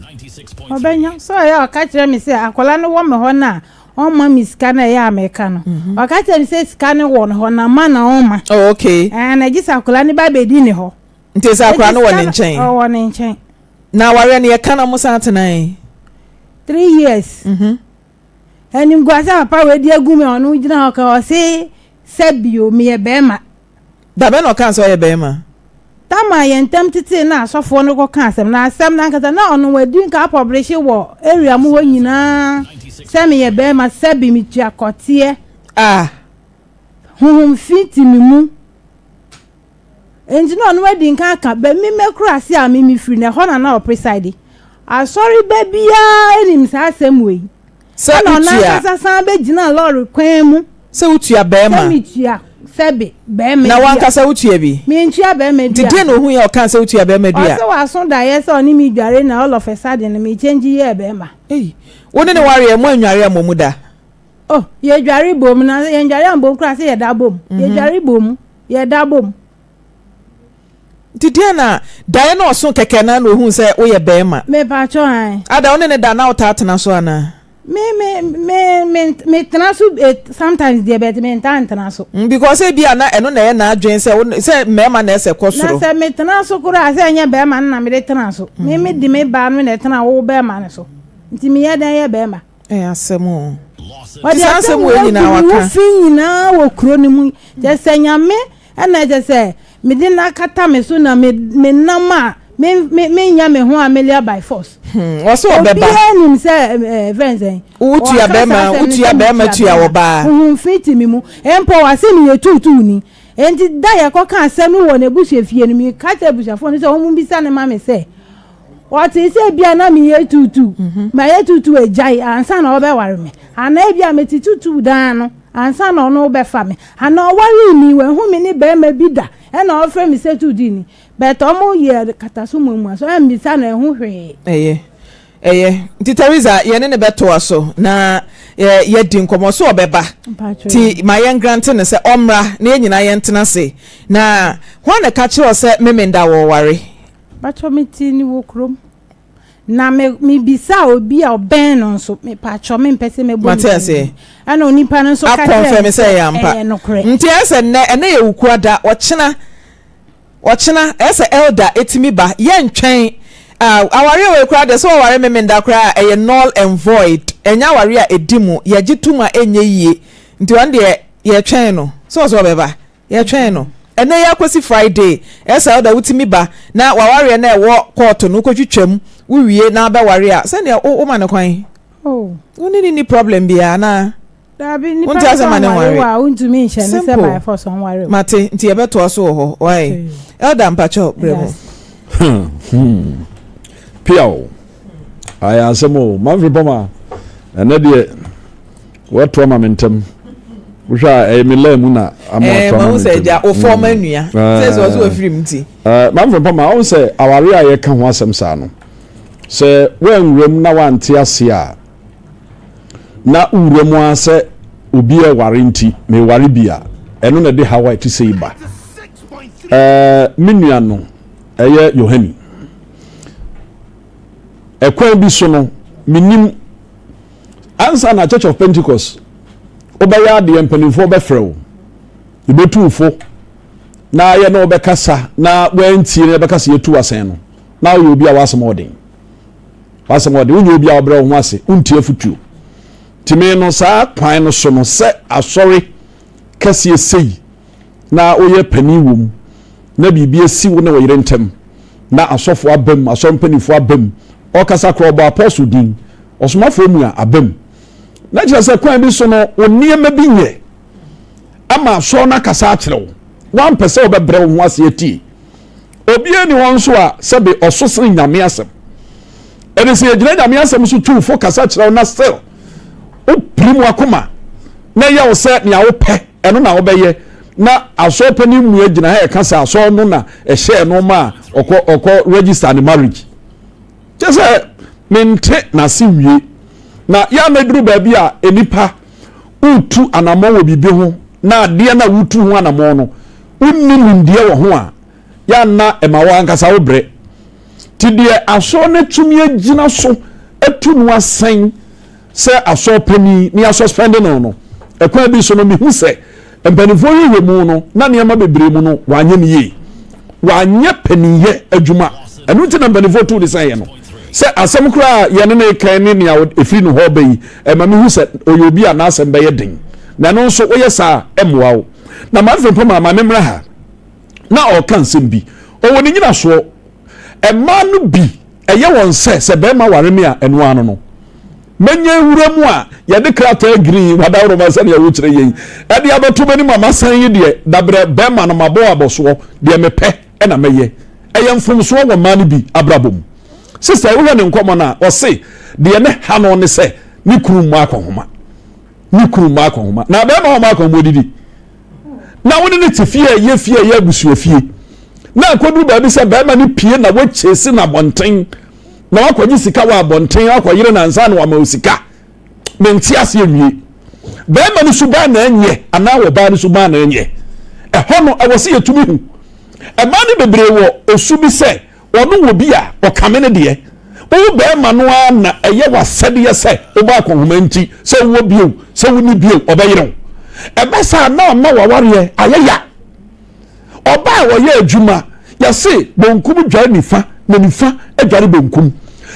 Ɔbɛnya sɛ ɔyɛ. Ɔka kyerɛ me sɛ akwadaa no wɔ me hɔ no a, ɔmma me sika no. Ɛyɛ a meka no, ɔka kyerɛ me sɛ sika no wɔ no hɔ na ma na ɔma. Oh, okay. Ɛɛ, na gye sɛ akwadaa no ba bɛdi ne hɔ. Nti sɛ akwadaa no wɔ ne nkyɛn? Ɔwɔ ne nkyɛn. Na awareɛ no, yɛka na mo san atena yi? 3 years. Animguase a papa wei de agu me a, ɔno gyina hɔ ka ɔse sɛ bio meyɛ bɛrima. Dabɛ na ɔka sɛ ɔyɛ bɛrima? Tama yɛn ntam tete na asɔfoɔ no kɔka asɛm na asɛm no ankasa na ɔno wadi nka apublish wɔ area mu hɔ nyinaa sɛ meyɛ bɛrima, sɛbi metua kɔteɛ. Ah. Honhom fi ti me mu, nti na ɔno adi nka aka bɛ mi mɛkoro ase a mi mi firi na ɛhɔ na ɔpreside asɔre bɛ biara anim saa asɛm wei. Sɛ ɛna ɔno wotua ankasa san bɛgyina lɔɔre kwan mu. Sɛ wotua sɛ bɛrima? Metua sɛbi bɛrima Na dua. wankasa wotua bi? Mentua bɛrima Nti dua. deɛ na ohu yɛ ɔka sɛ wotua bɛrima dua? Ɔsɛ waso daeɛ sɛ ɔne me dware na all of a sudden no me change yɛɛ bɛrima. Ei, wo ne ne wareɛ, mo anware a mo mu da? Oh, yɛdware bom na yɛndware ambom koraa sɛ yɛda bom. Yɛdware bom, yɛda bom. Nti deɛ na daeɛ na ɔso kɛkɛ na ohun sɛ woyɛ bɛrima? Mepakyɛw, an. Ada wo ne ne da na wotaa tena so anaa? Me tena so sometimes deɛ, but me ntaa ntena so. Because ebi a na ɛno na ɛyɛ n'adwene sɛ sɛ mmarima na ɛsɛ kɔ Na soro. Sɛ me tena so koraa sɛ ɛnyɛ bɛrima no na mede tena so. Me de me ba no na ɛtena wo bɛrima no so, nti meyɛ dɛn yɛ bɛrima? Ɛyɛ asɛm o. Ɔde Saa asɛm asɛm wei wei nyinaa agu me ho waka. fi nyinaa wɔ kuro no mu kyɛ sɛ Nyame ɛna kyɛ sɛ mede no akata me so na me nam a me me menya me ho amelia by force. Ɔsɛ ɔbɛba. Obiara nim sɛ fɛn sɛn. Wotua Ɔka bɛrima, saa asɛm no wotua sɛ bɛrima metua tua bɛrima. wɔ baa. Honhom fi te me mu mpo wase meyɛ tuutuu ni, nti da yɛkɔka asɛm no wɔ n'abusua fie no, meka kyerɛ abusuafoɔ no sɛ wɔn bisa ne ma me sɛ ɔte sɛ ebia na meyɛ tuutuu, mayɛ tuutuu agyae ansa na ɔbɛware me, anaa ebia mete tuutuu daa no ansa na ɔno bɛfa me, anaa ɔware mi wahu me ne bɛrima bi da ɛna ɔfrɛ me sɛ tuutuu ni, but ɔmo yɛ kata so muamua so ɛmbisa no ɛho hwee. Ɛyɛ nti Teresa, yɛne ne bɛtoa so na yɛdi nkɔmmɔ so. Ɔbɛba nti ma yɛn grant no sɛ ɔmmra na yɛn nyinaa yɛntena ase. Na hwan na ka kyerɛ wo sɛ Memenda wɔware? Bàtchɔ, mi ti ni wɔ kurom na me mebisa obi a ɔbɛn no nso. Mepatwɔ, mempɛ sɛ mɛbɔ Mate ne aseɛ. din. Ɛna onipa no nso ka kyerɛ akɔnfɛm me sɛ ɛyɛ ampa. Ɛyɛ nokorɛ. Nti ɛyɛ sɛ nnɛ, ɛnɛ yɛ Wukuada, ɔkyena ɛyɛ sɛ elder etimi ba. Yɛntwɛn awareɛ wei koraa deɛ, sɛ wɔware Memenda koraa a, ɛyɛ null and void. Ɛnyɛ awareɛ a ɛdi mu, yɛgye tom a ɛnyɛ yie. Nti ɔno deɛ yɛtwɛn no sɛ ɔsɛ ɔbɛba, yɛtwɛn no ɛnɛ yɛ akɔsi Friday. Ɛyɛ sɛ elder wotumi ba na wawareɛ no a ɛwɔ kɔɔto no wokɔtwitwam, wowie na abɛware a, sɛdeɛ woma no kwan. Oh. Wo ne ni problem biara anaa? Dabi, nipa Wonte no asɛm ma sɛ ne ɔnware nware. wo a, wontumi nhyɛ no sɛ Simple. by force ɔnware wo. Mate, nti yɛbɛtoa so wɔ hɔ. Wae, elder, mpakyɛw brɛ mu. Pia o, ayɛ asɛm o. Manfiri Pɔma, ɛnɛ deɛ wɔatoa ma me ntɛm. Wohwɛ a, ɛyɛ me laa mu na ama ɛɛ wɔatoa ma mahu me sɛ ntɛm. agya wo fɔm anua sɛ ɔsɛ wafiri mu nti. Manfiri Pɔma, ɔhu sɛ aware a yɛka ho asɛm saa no, sɛ woanwura mu na woante ase a, na wowura mu ara sɛ obi ɛware nti meware bi a, ɛno na ɛde haw a ɛte sɛ yi ba. Me nua no ɛyɛ Yohani. Ɛkwan bi so no, menim ansa na Church of Pentecost wobɛyɛ adeɛ, mpanimfoɔ bɛfrɛ wo, yɛbɛtu wo fo na yɛ ne wobɛkasa na woantie na yɛbɛka sɛ yɛtu asɛn no na woyɛ obi a w'asɛm ɔden. W'asɛm ɔde, wonyɛ obi a wobrɛ wo ho ase, wontie afotuo. Nti me no saa kwan no so no, sɛ asɔre kɛseɛ sei na woyɛ panin wɔ mu, na biribi asi wo ne wo yere ntam, na asɔfoɔ aba mu, asɔre mpanimfoɔ aba mu, ɔkasa koraa ɔbɔ apostle din, ɔsomafoɔ mu a aba mu. Na kyerɛ sɛ kwan bi so no, wo nneɛma bi nyɛ ama asɔre no akasa akyerɛ wo. Woampɛ sɛ wobɛbrɛ wo ho ase atie. Obiara nni hɔ nso a sɛbe ɔso sene Nyame asɛm. Ɛne sɛ yɛgyina Nyame asɛm so tu fo kasa kyerɛ wo na still wopirim w'akoma na ɛyɛ wo sɛ nea wopɛ ɛno na wobɛyɛ na asɔre panin mua gyina ha ɛka sɛ asɔre no na ɛhyɛɛ no ma ɔkɔ ɔkɔ register ne marriage. Kyɛ sɛ mente n'ase nwie. Na yɛ a na ɛduru baabi a nnipa wotu anammɔn wɔ biribi ho na adeɛ no a wotu ho anammɔn no wonni nimdeɛ wɔ ho a, yɛ a na ɛma wo ankasa wo brɛ. Nti deɛ asɔre no atumi agyina so atu no asɛn sɛ asɔre panin na yɛasɔspɛnde no no, ɛkwan bi so no mehu sɛ mpanimfoɔ nhwehwɛmu no na nneɛma bebree mu no wanyɛ no yie. Wanyɛ paninyɛ adwuma. Ɛno nti na mpanimfoɔ tuu ne sɛn yɛ no. Sɛ asɛm koraa a yɛne no reka ne nea ɛfiri ne hɔ reba yi, ɛma mehu sɛ ɔyɛ obi a n'asɛm bɛyɛ den. Na ɛno nso woyɛ saa a, ɛmmoa wo. Na Maame Frimpong maa maame mmra ha na ɔreka nsɛm bi. Ɔwɔ ne nyinasoɔ. Mmaa no bi, ɛyɛ wɔn sɛ, sɛ barima ware me a, ɛno ara no no. Mɛnya nwura mu a yɛde krataa green wadaworoma sɛdeɛ wokyerɛ yei ɛde abɛto m'anim a masan yi deɛ, dabrɛ barima no mabɔ abɔsoɔ, deɛ mepɛ na mɛyɛ. Ɛyɛ mfomsoɔ wɔ mmaa no bi abrabɔ mu. Sista yi wohwɛ ne nkɔmmɔ no a, ɔse deɛ ne ha no ne sɛ ne kunu mmɔ akɔnhoma. Ne kunu mmɔ akɔnhoma. Na barima a ɔmmɔ akɔnhoma odidi. Na wo ne no te fie a ɛyɛ fie a ɛyɛ abusua fie. Na akɔduru baabi sɛ barima no pie na wakyesi no abɔnten na wakɔgye sika wɔ abɔnten akɔyere no ansa na wama wo sika. Mente aseɛ nwie. Barima no suban na ɛnyɛ anaa ɔbaa no suban na ɛnyɛ. Ɛhɔ no ɛwɔ sɛ yɛtumi hu. Mmaa no bebree wɔ osu bi sɛ ɔno wɔ bi a ɔkame no deɛ. Wo barima no ara na ɛyɛ w'asɛdeɛ sɛ wobɔ akɔnhoma nti sɛ wowɔ bio sɛ wonni bio ɔbɛyere wo. Ɛba saa na ama w'awareɛ ayɛ ya. Ɔbaa a ɔyɛ adwuma, yɛse bonkum dware nifa na nifa dware bonkum.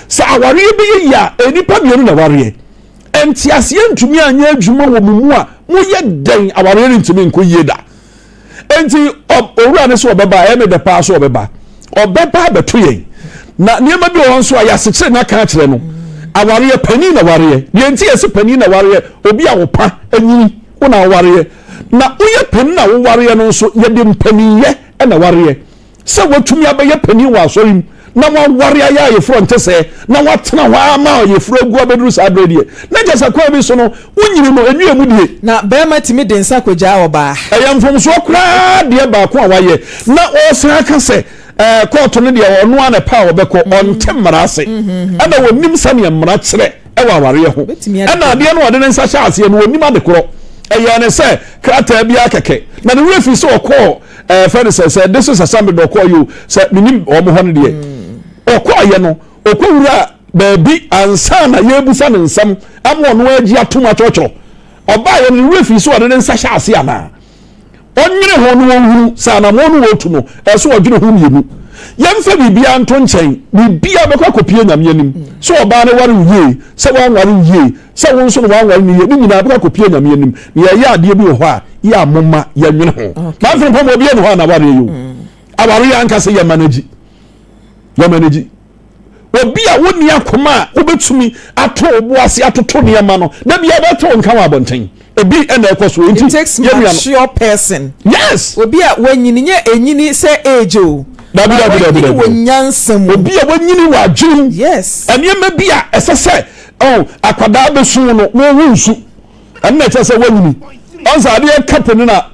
Sɛ awareɛ bɛyɛ yie a, nnipa mmienu na ɛwareɛ. Nteaseɛ ntumi anyɛ adwuma wɔ mo mu a, moyɛ dɛn awareɛ no ntumi nkɔ yie da. Enti owura no sɛ ɔbɛba, ɛyɛ me dɛ paa sɛ ɔbɛba. Ɔbɛba abɛto yɛn. Na nneɛma bi wɔ hɔ nso a yɛasekyerɛ no aka akyerɛ no. Awareɛ, panin na wareɛ. Deɛ nti yɛse panin na wareɛ, obi a ɔpa anyini, wo na wowareɛ. Na woyɛ panin a wowareɛ no nso, yɛde mpaninyɛ na ɛwareɛ. Sɛ woatumi abɛyɛ panin wɔ asɔre mu na woaware ayɛ ayeforɔ nte sɛɛ, na woatena hɔ ara ma ayeforɔ agu abɛduru saa berɛ deɛ, na kyerɛ sɛ kwan bi so no, wonyini no, ɛnwie mu die. Na barima tumi de nsa kɔgyaa ɔbaa. Ɛyɛ mfomsoɔ koraa deɛ baako a wayɛ. Na ɔresan aka sɛ ɛɛ kɔɔto no deɛ ɔno ara na ɛpɛ a ɔbɛkɔ, ɔnte mmara ase, ɛna ɔnnim sɛdeɛ mmara kyerɛ. wɔ awareɛ ho. Ɛna adeɛ no ɔde ne nsa hyɛ aseɛ no ɔnim ade korɔ. Ɛyɛɛ ne sɛ krataa biara kɛkɛ. Na ne werɛ firi sɛ ɔkɔɔ ɛɛ fɛ no sɛ sɛ district assembly na ɔkɔɔ yɛ o sɛ menim wɔn hɔ no deɛ. Ɔkɔɔyɛ no ɔkɔwura baabi ansa na yɛrebusa ne nsɛm ama ɔno agye atom atwerɛtwerɛ. Ɔbaeɛ no ne werɛ firi sɛ ɔde ne nsa hyɛ aseɛ anaa. Ɔnnwene ho na ɔnhunu sɛ anammɔn no wɔretu no, ɛsɛ sɛ ɔdwene ho mmienu. Yɛmfa biribiara nto nkyɛn, biribiara bɛkɔ akɔpue Nyame anim. Sɛ ɔbaa no ware wo yie, sɛ wanware wo yie, sɛ wo nso na wanware no yie, ne nyinaa bɛkɔ akɔpue Nyame anim. Na yɛyɛ adeɛ bi wɔ hɔ a, yɛ a momma yɛnnwene ho. M'adwene mpo ma obiara nni hɔ a n'awareɛ yɛ o. Awareɛ ankasa yɛ manage. Yɛ manage. Obi a wonni akoma a wobɛtumi ato wo bo ase atoto nneɛma no, da biara bɛto wo nka wɔ abɔnten. Ebi na ɛkɔ so. It takes mature person. Yes. Obi a wanyini, nyɛ enyini sɛ age o. Dabi dabi dabi dabi. Wanyini wɔ nyansa mu. Obi a wanyini wɔ adwene mu. Yes. Nneɛma bi a ɛsɛ sɛ oh, akwadaa bɛsu no, wɔn nsu. Ɛno na ɛkyerɛ sɛ wanyini. Ɔn sɛ adeɛ ka panin a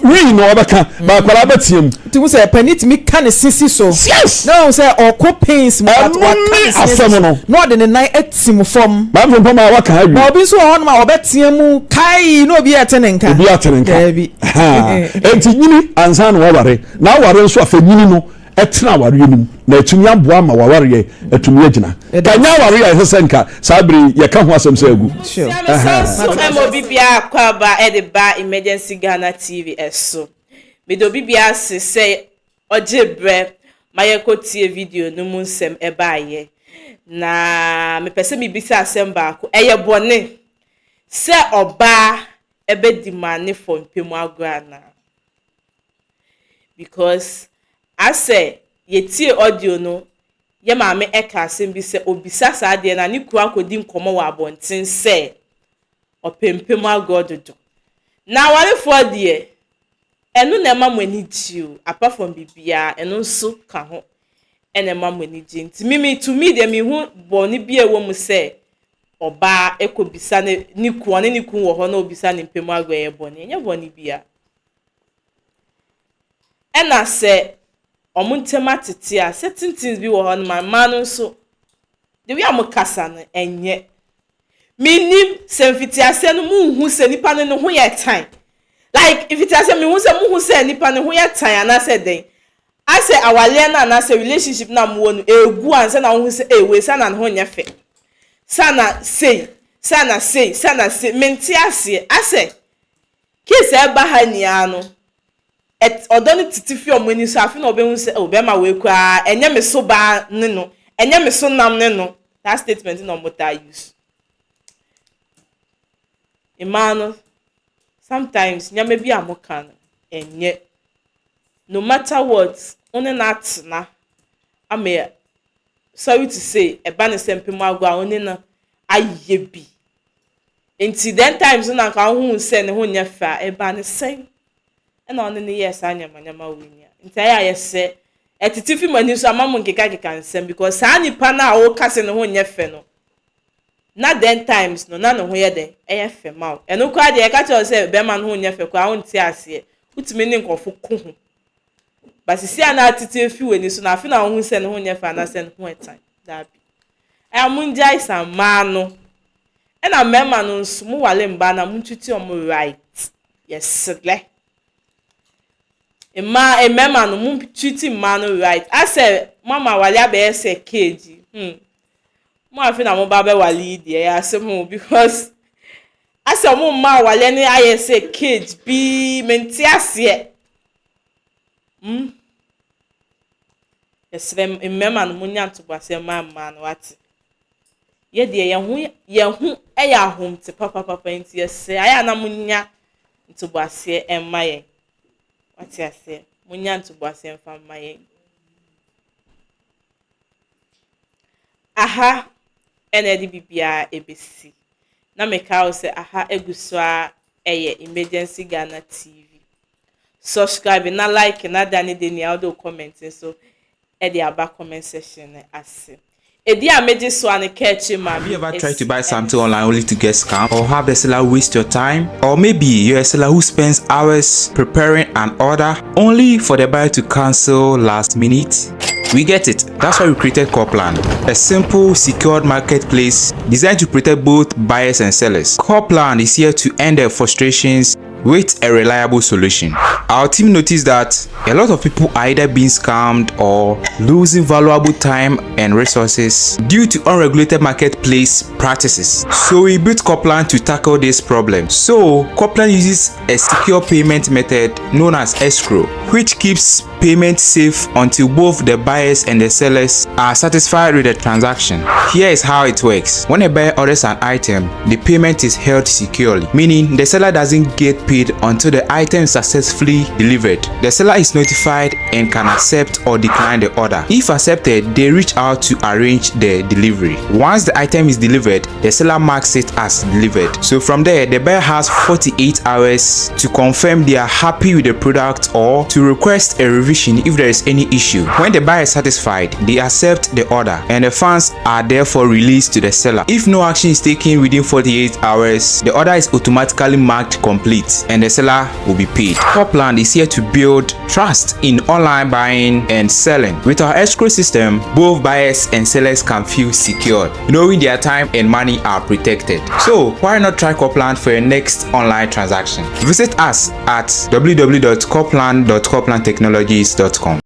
wii na ɔbɛka ba akwadaa bɛteɛ mu. Nti hu sɛ panin tumi ka ne se si so. Yes. Na ɔhu sɛ ɔkɔ pains mu but Ɛno waka ne ne se asi asɛm so no. na ɔde ne nan atim fam. Maame Frimpong ma waka awie. Ba obi nso wɔ hɔnom a ɔbɛteɛ mu kae na obi ɛte ne nka. Obi ate ne nka. Daabi. Enti nyini ansa na waware. Na aware nso afei nyini no. Tena awareɛ no mu na atumi aboa ama w'awareɛ atumi agyina. Ka ɛnyɛ awareɛ a ɛsɛ sɛ nka saa bere yi yɛka ho asɛm sɛ agu. Sua me san so ma obi biara akwaaba de ba Emergency Ghana TV so. Meda obi biara ase sɛ ɔgye berɛ ma yɛkɔ tie video no mu nsɛm baeɛ. Na mepɛ sɛ mebisa asɛm baako, ɛyɛ bɔne sɛ ɔbaa ɛbɛ demande for mpɛ mu agorɔ anaa? Because asɛ yɛtie audio no, yɛ maame ɛka asɛm bi sɛ obisa saa adeɛ na ne kunu akɔdi nkɔmmɔ wɔ abɔnten sɛ ɔpɛ mpɛ mu agorɔ dodo. Na awarefoɔ deɛ, ɛno na ɛma mo ani gye o. Apart from biribiara, ɛno nso ka ho ɛna ɛma mo ani gye. Nti mimi, to me deɛ, mehu bɔne bi a ɛwɔ mu sɛ ɔbaa ɛkɔbisa ne kun, ɔne ne kun wɔ hɔ na obisa ne mpɛ mu agorɔ, ɛyɛ bɔne? Ɛnyɛ bɔne bia. Ɛna sɛ ɔmo ntɛm atete a, certain things bi wɔ hɔ no ma mmaa no nso, the way a mo kasa no, ɛnyɛ. Minim sɛ mfitiaseɛ no muhu sɛ nipa no ne ho yɛ tan, like mfitiaseɛ mihu sɛ muhu sɛ nipa ne ho yɛ tan anaasɛ dɛn, asɛ awaleɛ no anaasɛ relationship na mo wɔ no egu ansa na wohu sɛ ee, wei sa na ne ho nyɛ fɛ, sana sei, sana sei, sana sei. Mente aseɛ. Asɛ case ɛba ha nyinaa no, ɔdɔ no tete fi ɔmo ani so. Afi na ɔbɛhu sɛ, oh, bɛrima wei koraa, ɛnyɛ me so baa ne no, ɛnyɛ me so nam ne no. That statement na ɔmo taa use. Mmaa no, sometimes nneɛma bi a mo ka no, ɛnyɛ. No matter what, wo ne no atena ama yɛ, sorry to say, ɛba ne sɛ mpem agorɔ a wo ne no ayɛ bi nti, then times na nka wohu sɛ ne ho nyɛ fɛ a, ɛba ne sɛn ɛna ɔne ne yɛɛ saa nyamanyama wei nia? Nti ayɛ a yɛsɛ ɛtete fi mu ani so ama mo nkekakeka nsɛm, because saa nipa no a wɔka sɛ ne ho nyɛ fɛ no, na then times no na ne ho yɛ dɛ, ɛyɛ fɛ ma wo. Ɛno koraa deɛ, ɛka kyerɛ wo sɛ bɛrima no ho nyɛ fɛ koraa, wonte aseɛ, wotumi ne nkɔfo ko ho. Basisi a na atete efi w'ani so na afe na wohu sɛ ne ho nyɛ fɛ anaasɛ ne ho ɛtan. Daabi, ɛyà, mo ngyae sa mmaa no. Ɛna mmarima no nso, mo wale mbaa na mo ntutu ɔmo right. Yɛsrɛ mmaa, mmarima no, mo treat mmaa no right. Asɛ mama wale abɛyɛ sɛ cage. Mo afe na mo ba bɛwale yi deɛ, ɛyɛ asɛm o, because asɛ mo mmaa wale ne ayɛ sɛ cage bi. Mente aseɛ. Yɛsrɛ mmarima no, mo nya ntoboaseɛ mmaa mmaa no, wate? Yɛ deɛ, yɛn ho yɛ ahomte papapapa, nti yɛsrɛ, ayɛ a na mo nya ntoboaseɛ mma yɛn, wate aseɛ? Mo nya ntoboaseɛ mfa mma yɛn. Aha ɛna ɛde biribiara ɛbɛsi na meka wo sɛ aha egu so a ɛyɛ Emergency Ghana TV. Subscribe na like na da ne de nea wode wo comment nso ɛde aba comment section no ase. Edi a megye so a ne kɛɛkye maame. Have you ever tried to buy something online only to get scammed or have the seller waste your time? Or maybe you're a seller who spends hours preparing an order only for the buyer to cancel last minute? We get it. That's why we created Corplan, a simple, secured marketplace designed to protect both buyers and sellers. Corplan is here to end their frustrations with a reliable solution. Our team noticed that a lot of people are either being scammed or losing valuable time and resources due to unregulated marketplace practices. So we built Corplan to tackle this problem. So Corplan uses a secure payment method known as escrow, which keeps payment safe until both the buyers and the sellers are satisfied with the transaction. Here is how it works. When a buyer orders an item, the payment is held securely, meaning the seller doesn't get paid until the item is successfully delivered. The seller is notified and can accept or decline the order. If accepted, they reach out to arrange the delivery. Once the item is delivered, the seller marks it as delivered. So from there, the buyer has 48 hours to confirm they are happy with the product or to request a revision if there is any issue. When the buyer is satisfied, they accept the order and the funds are therefore released to the seller. If no action is taken within 48 hours, the order is automatically marked complete and the seller will be paid. Corplan is here to build trust in online buying and selling. With our escrow system, both buyers and sellers can feel secured, knowing their time and money are protected. So why not try Corplan for your next online transaction? Visit us at www.corplan.corplantechnologies.com.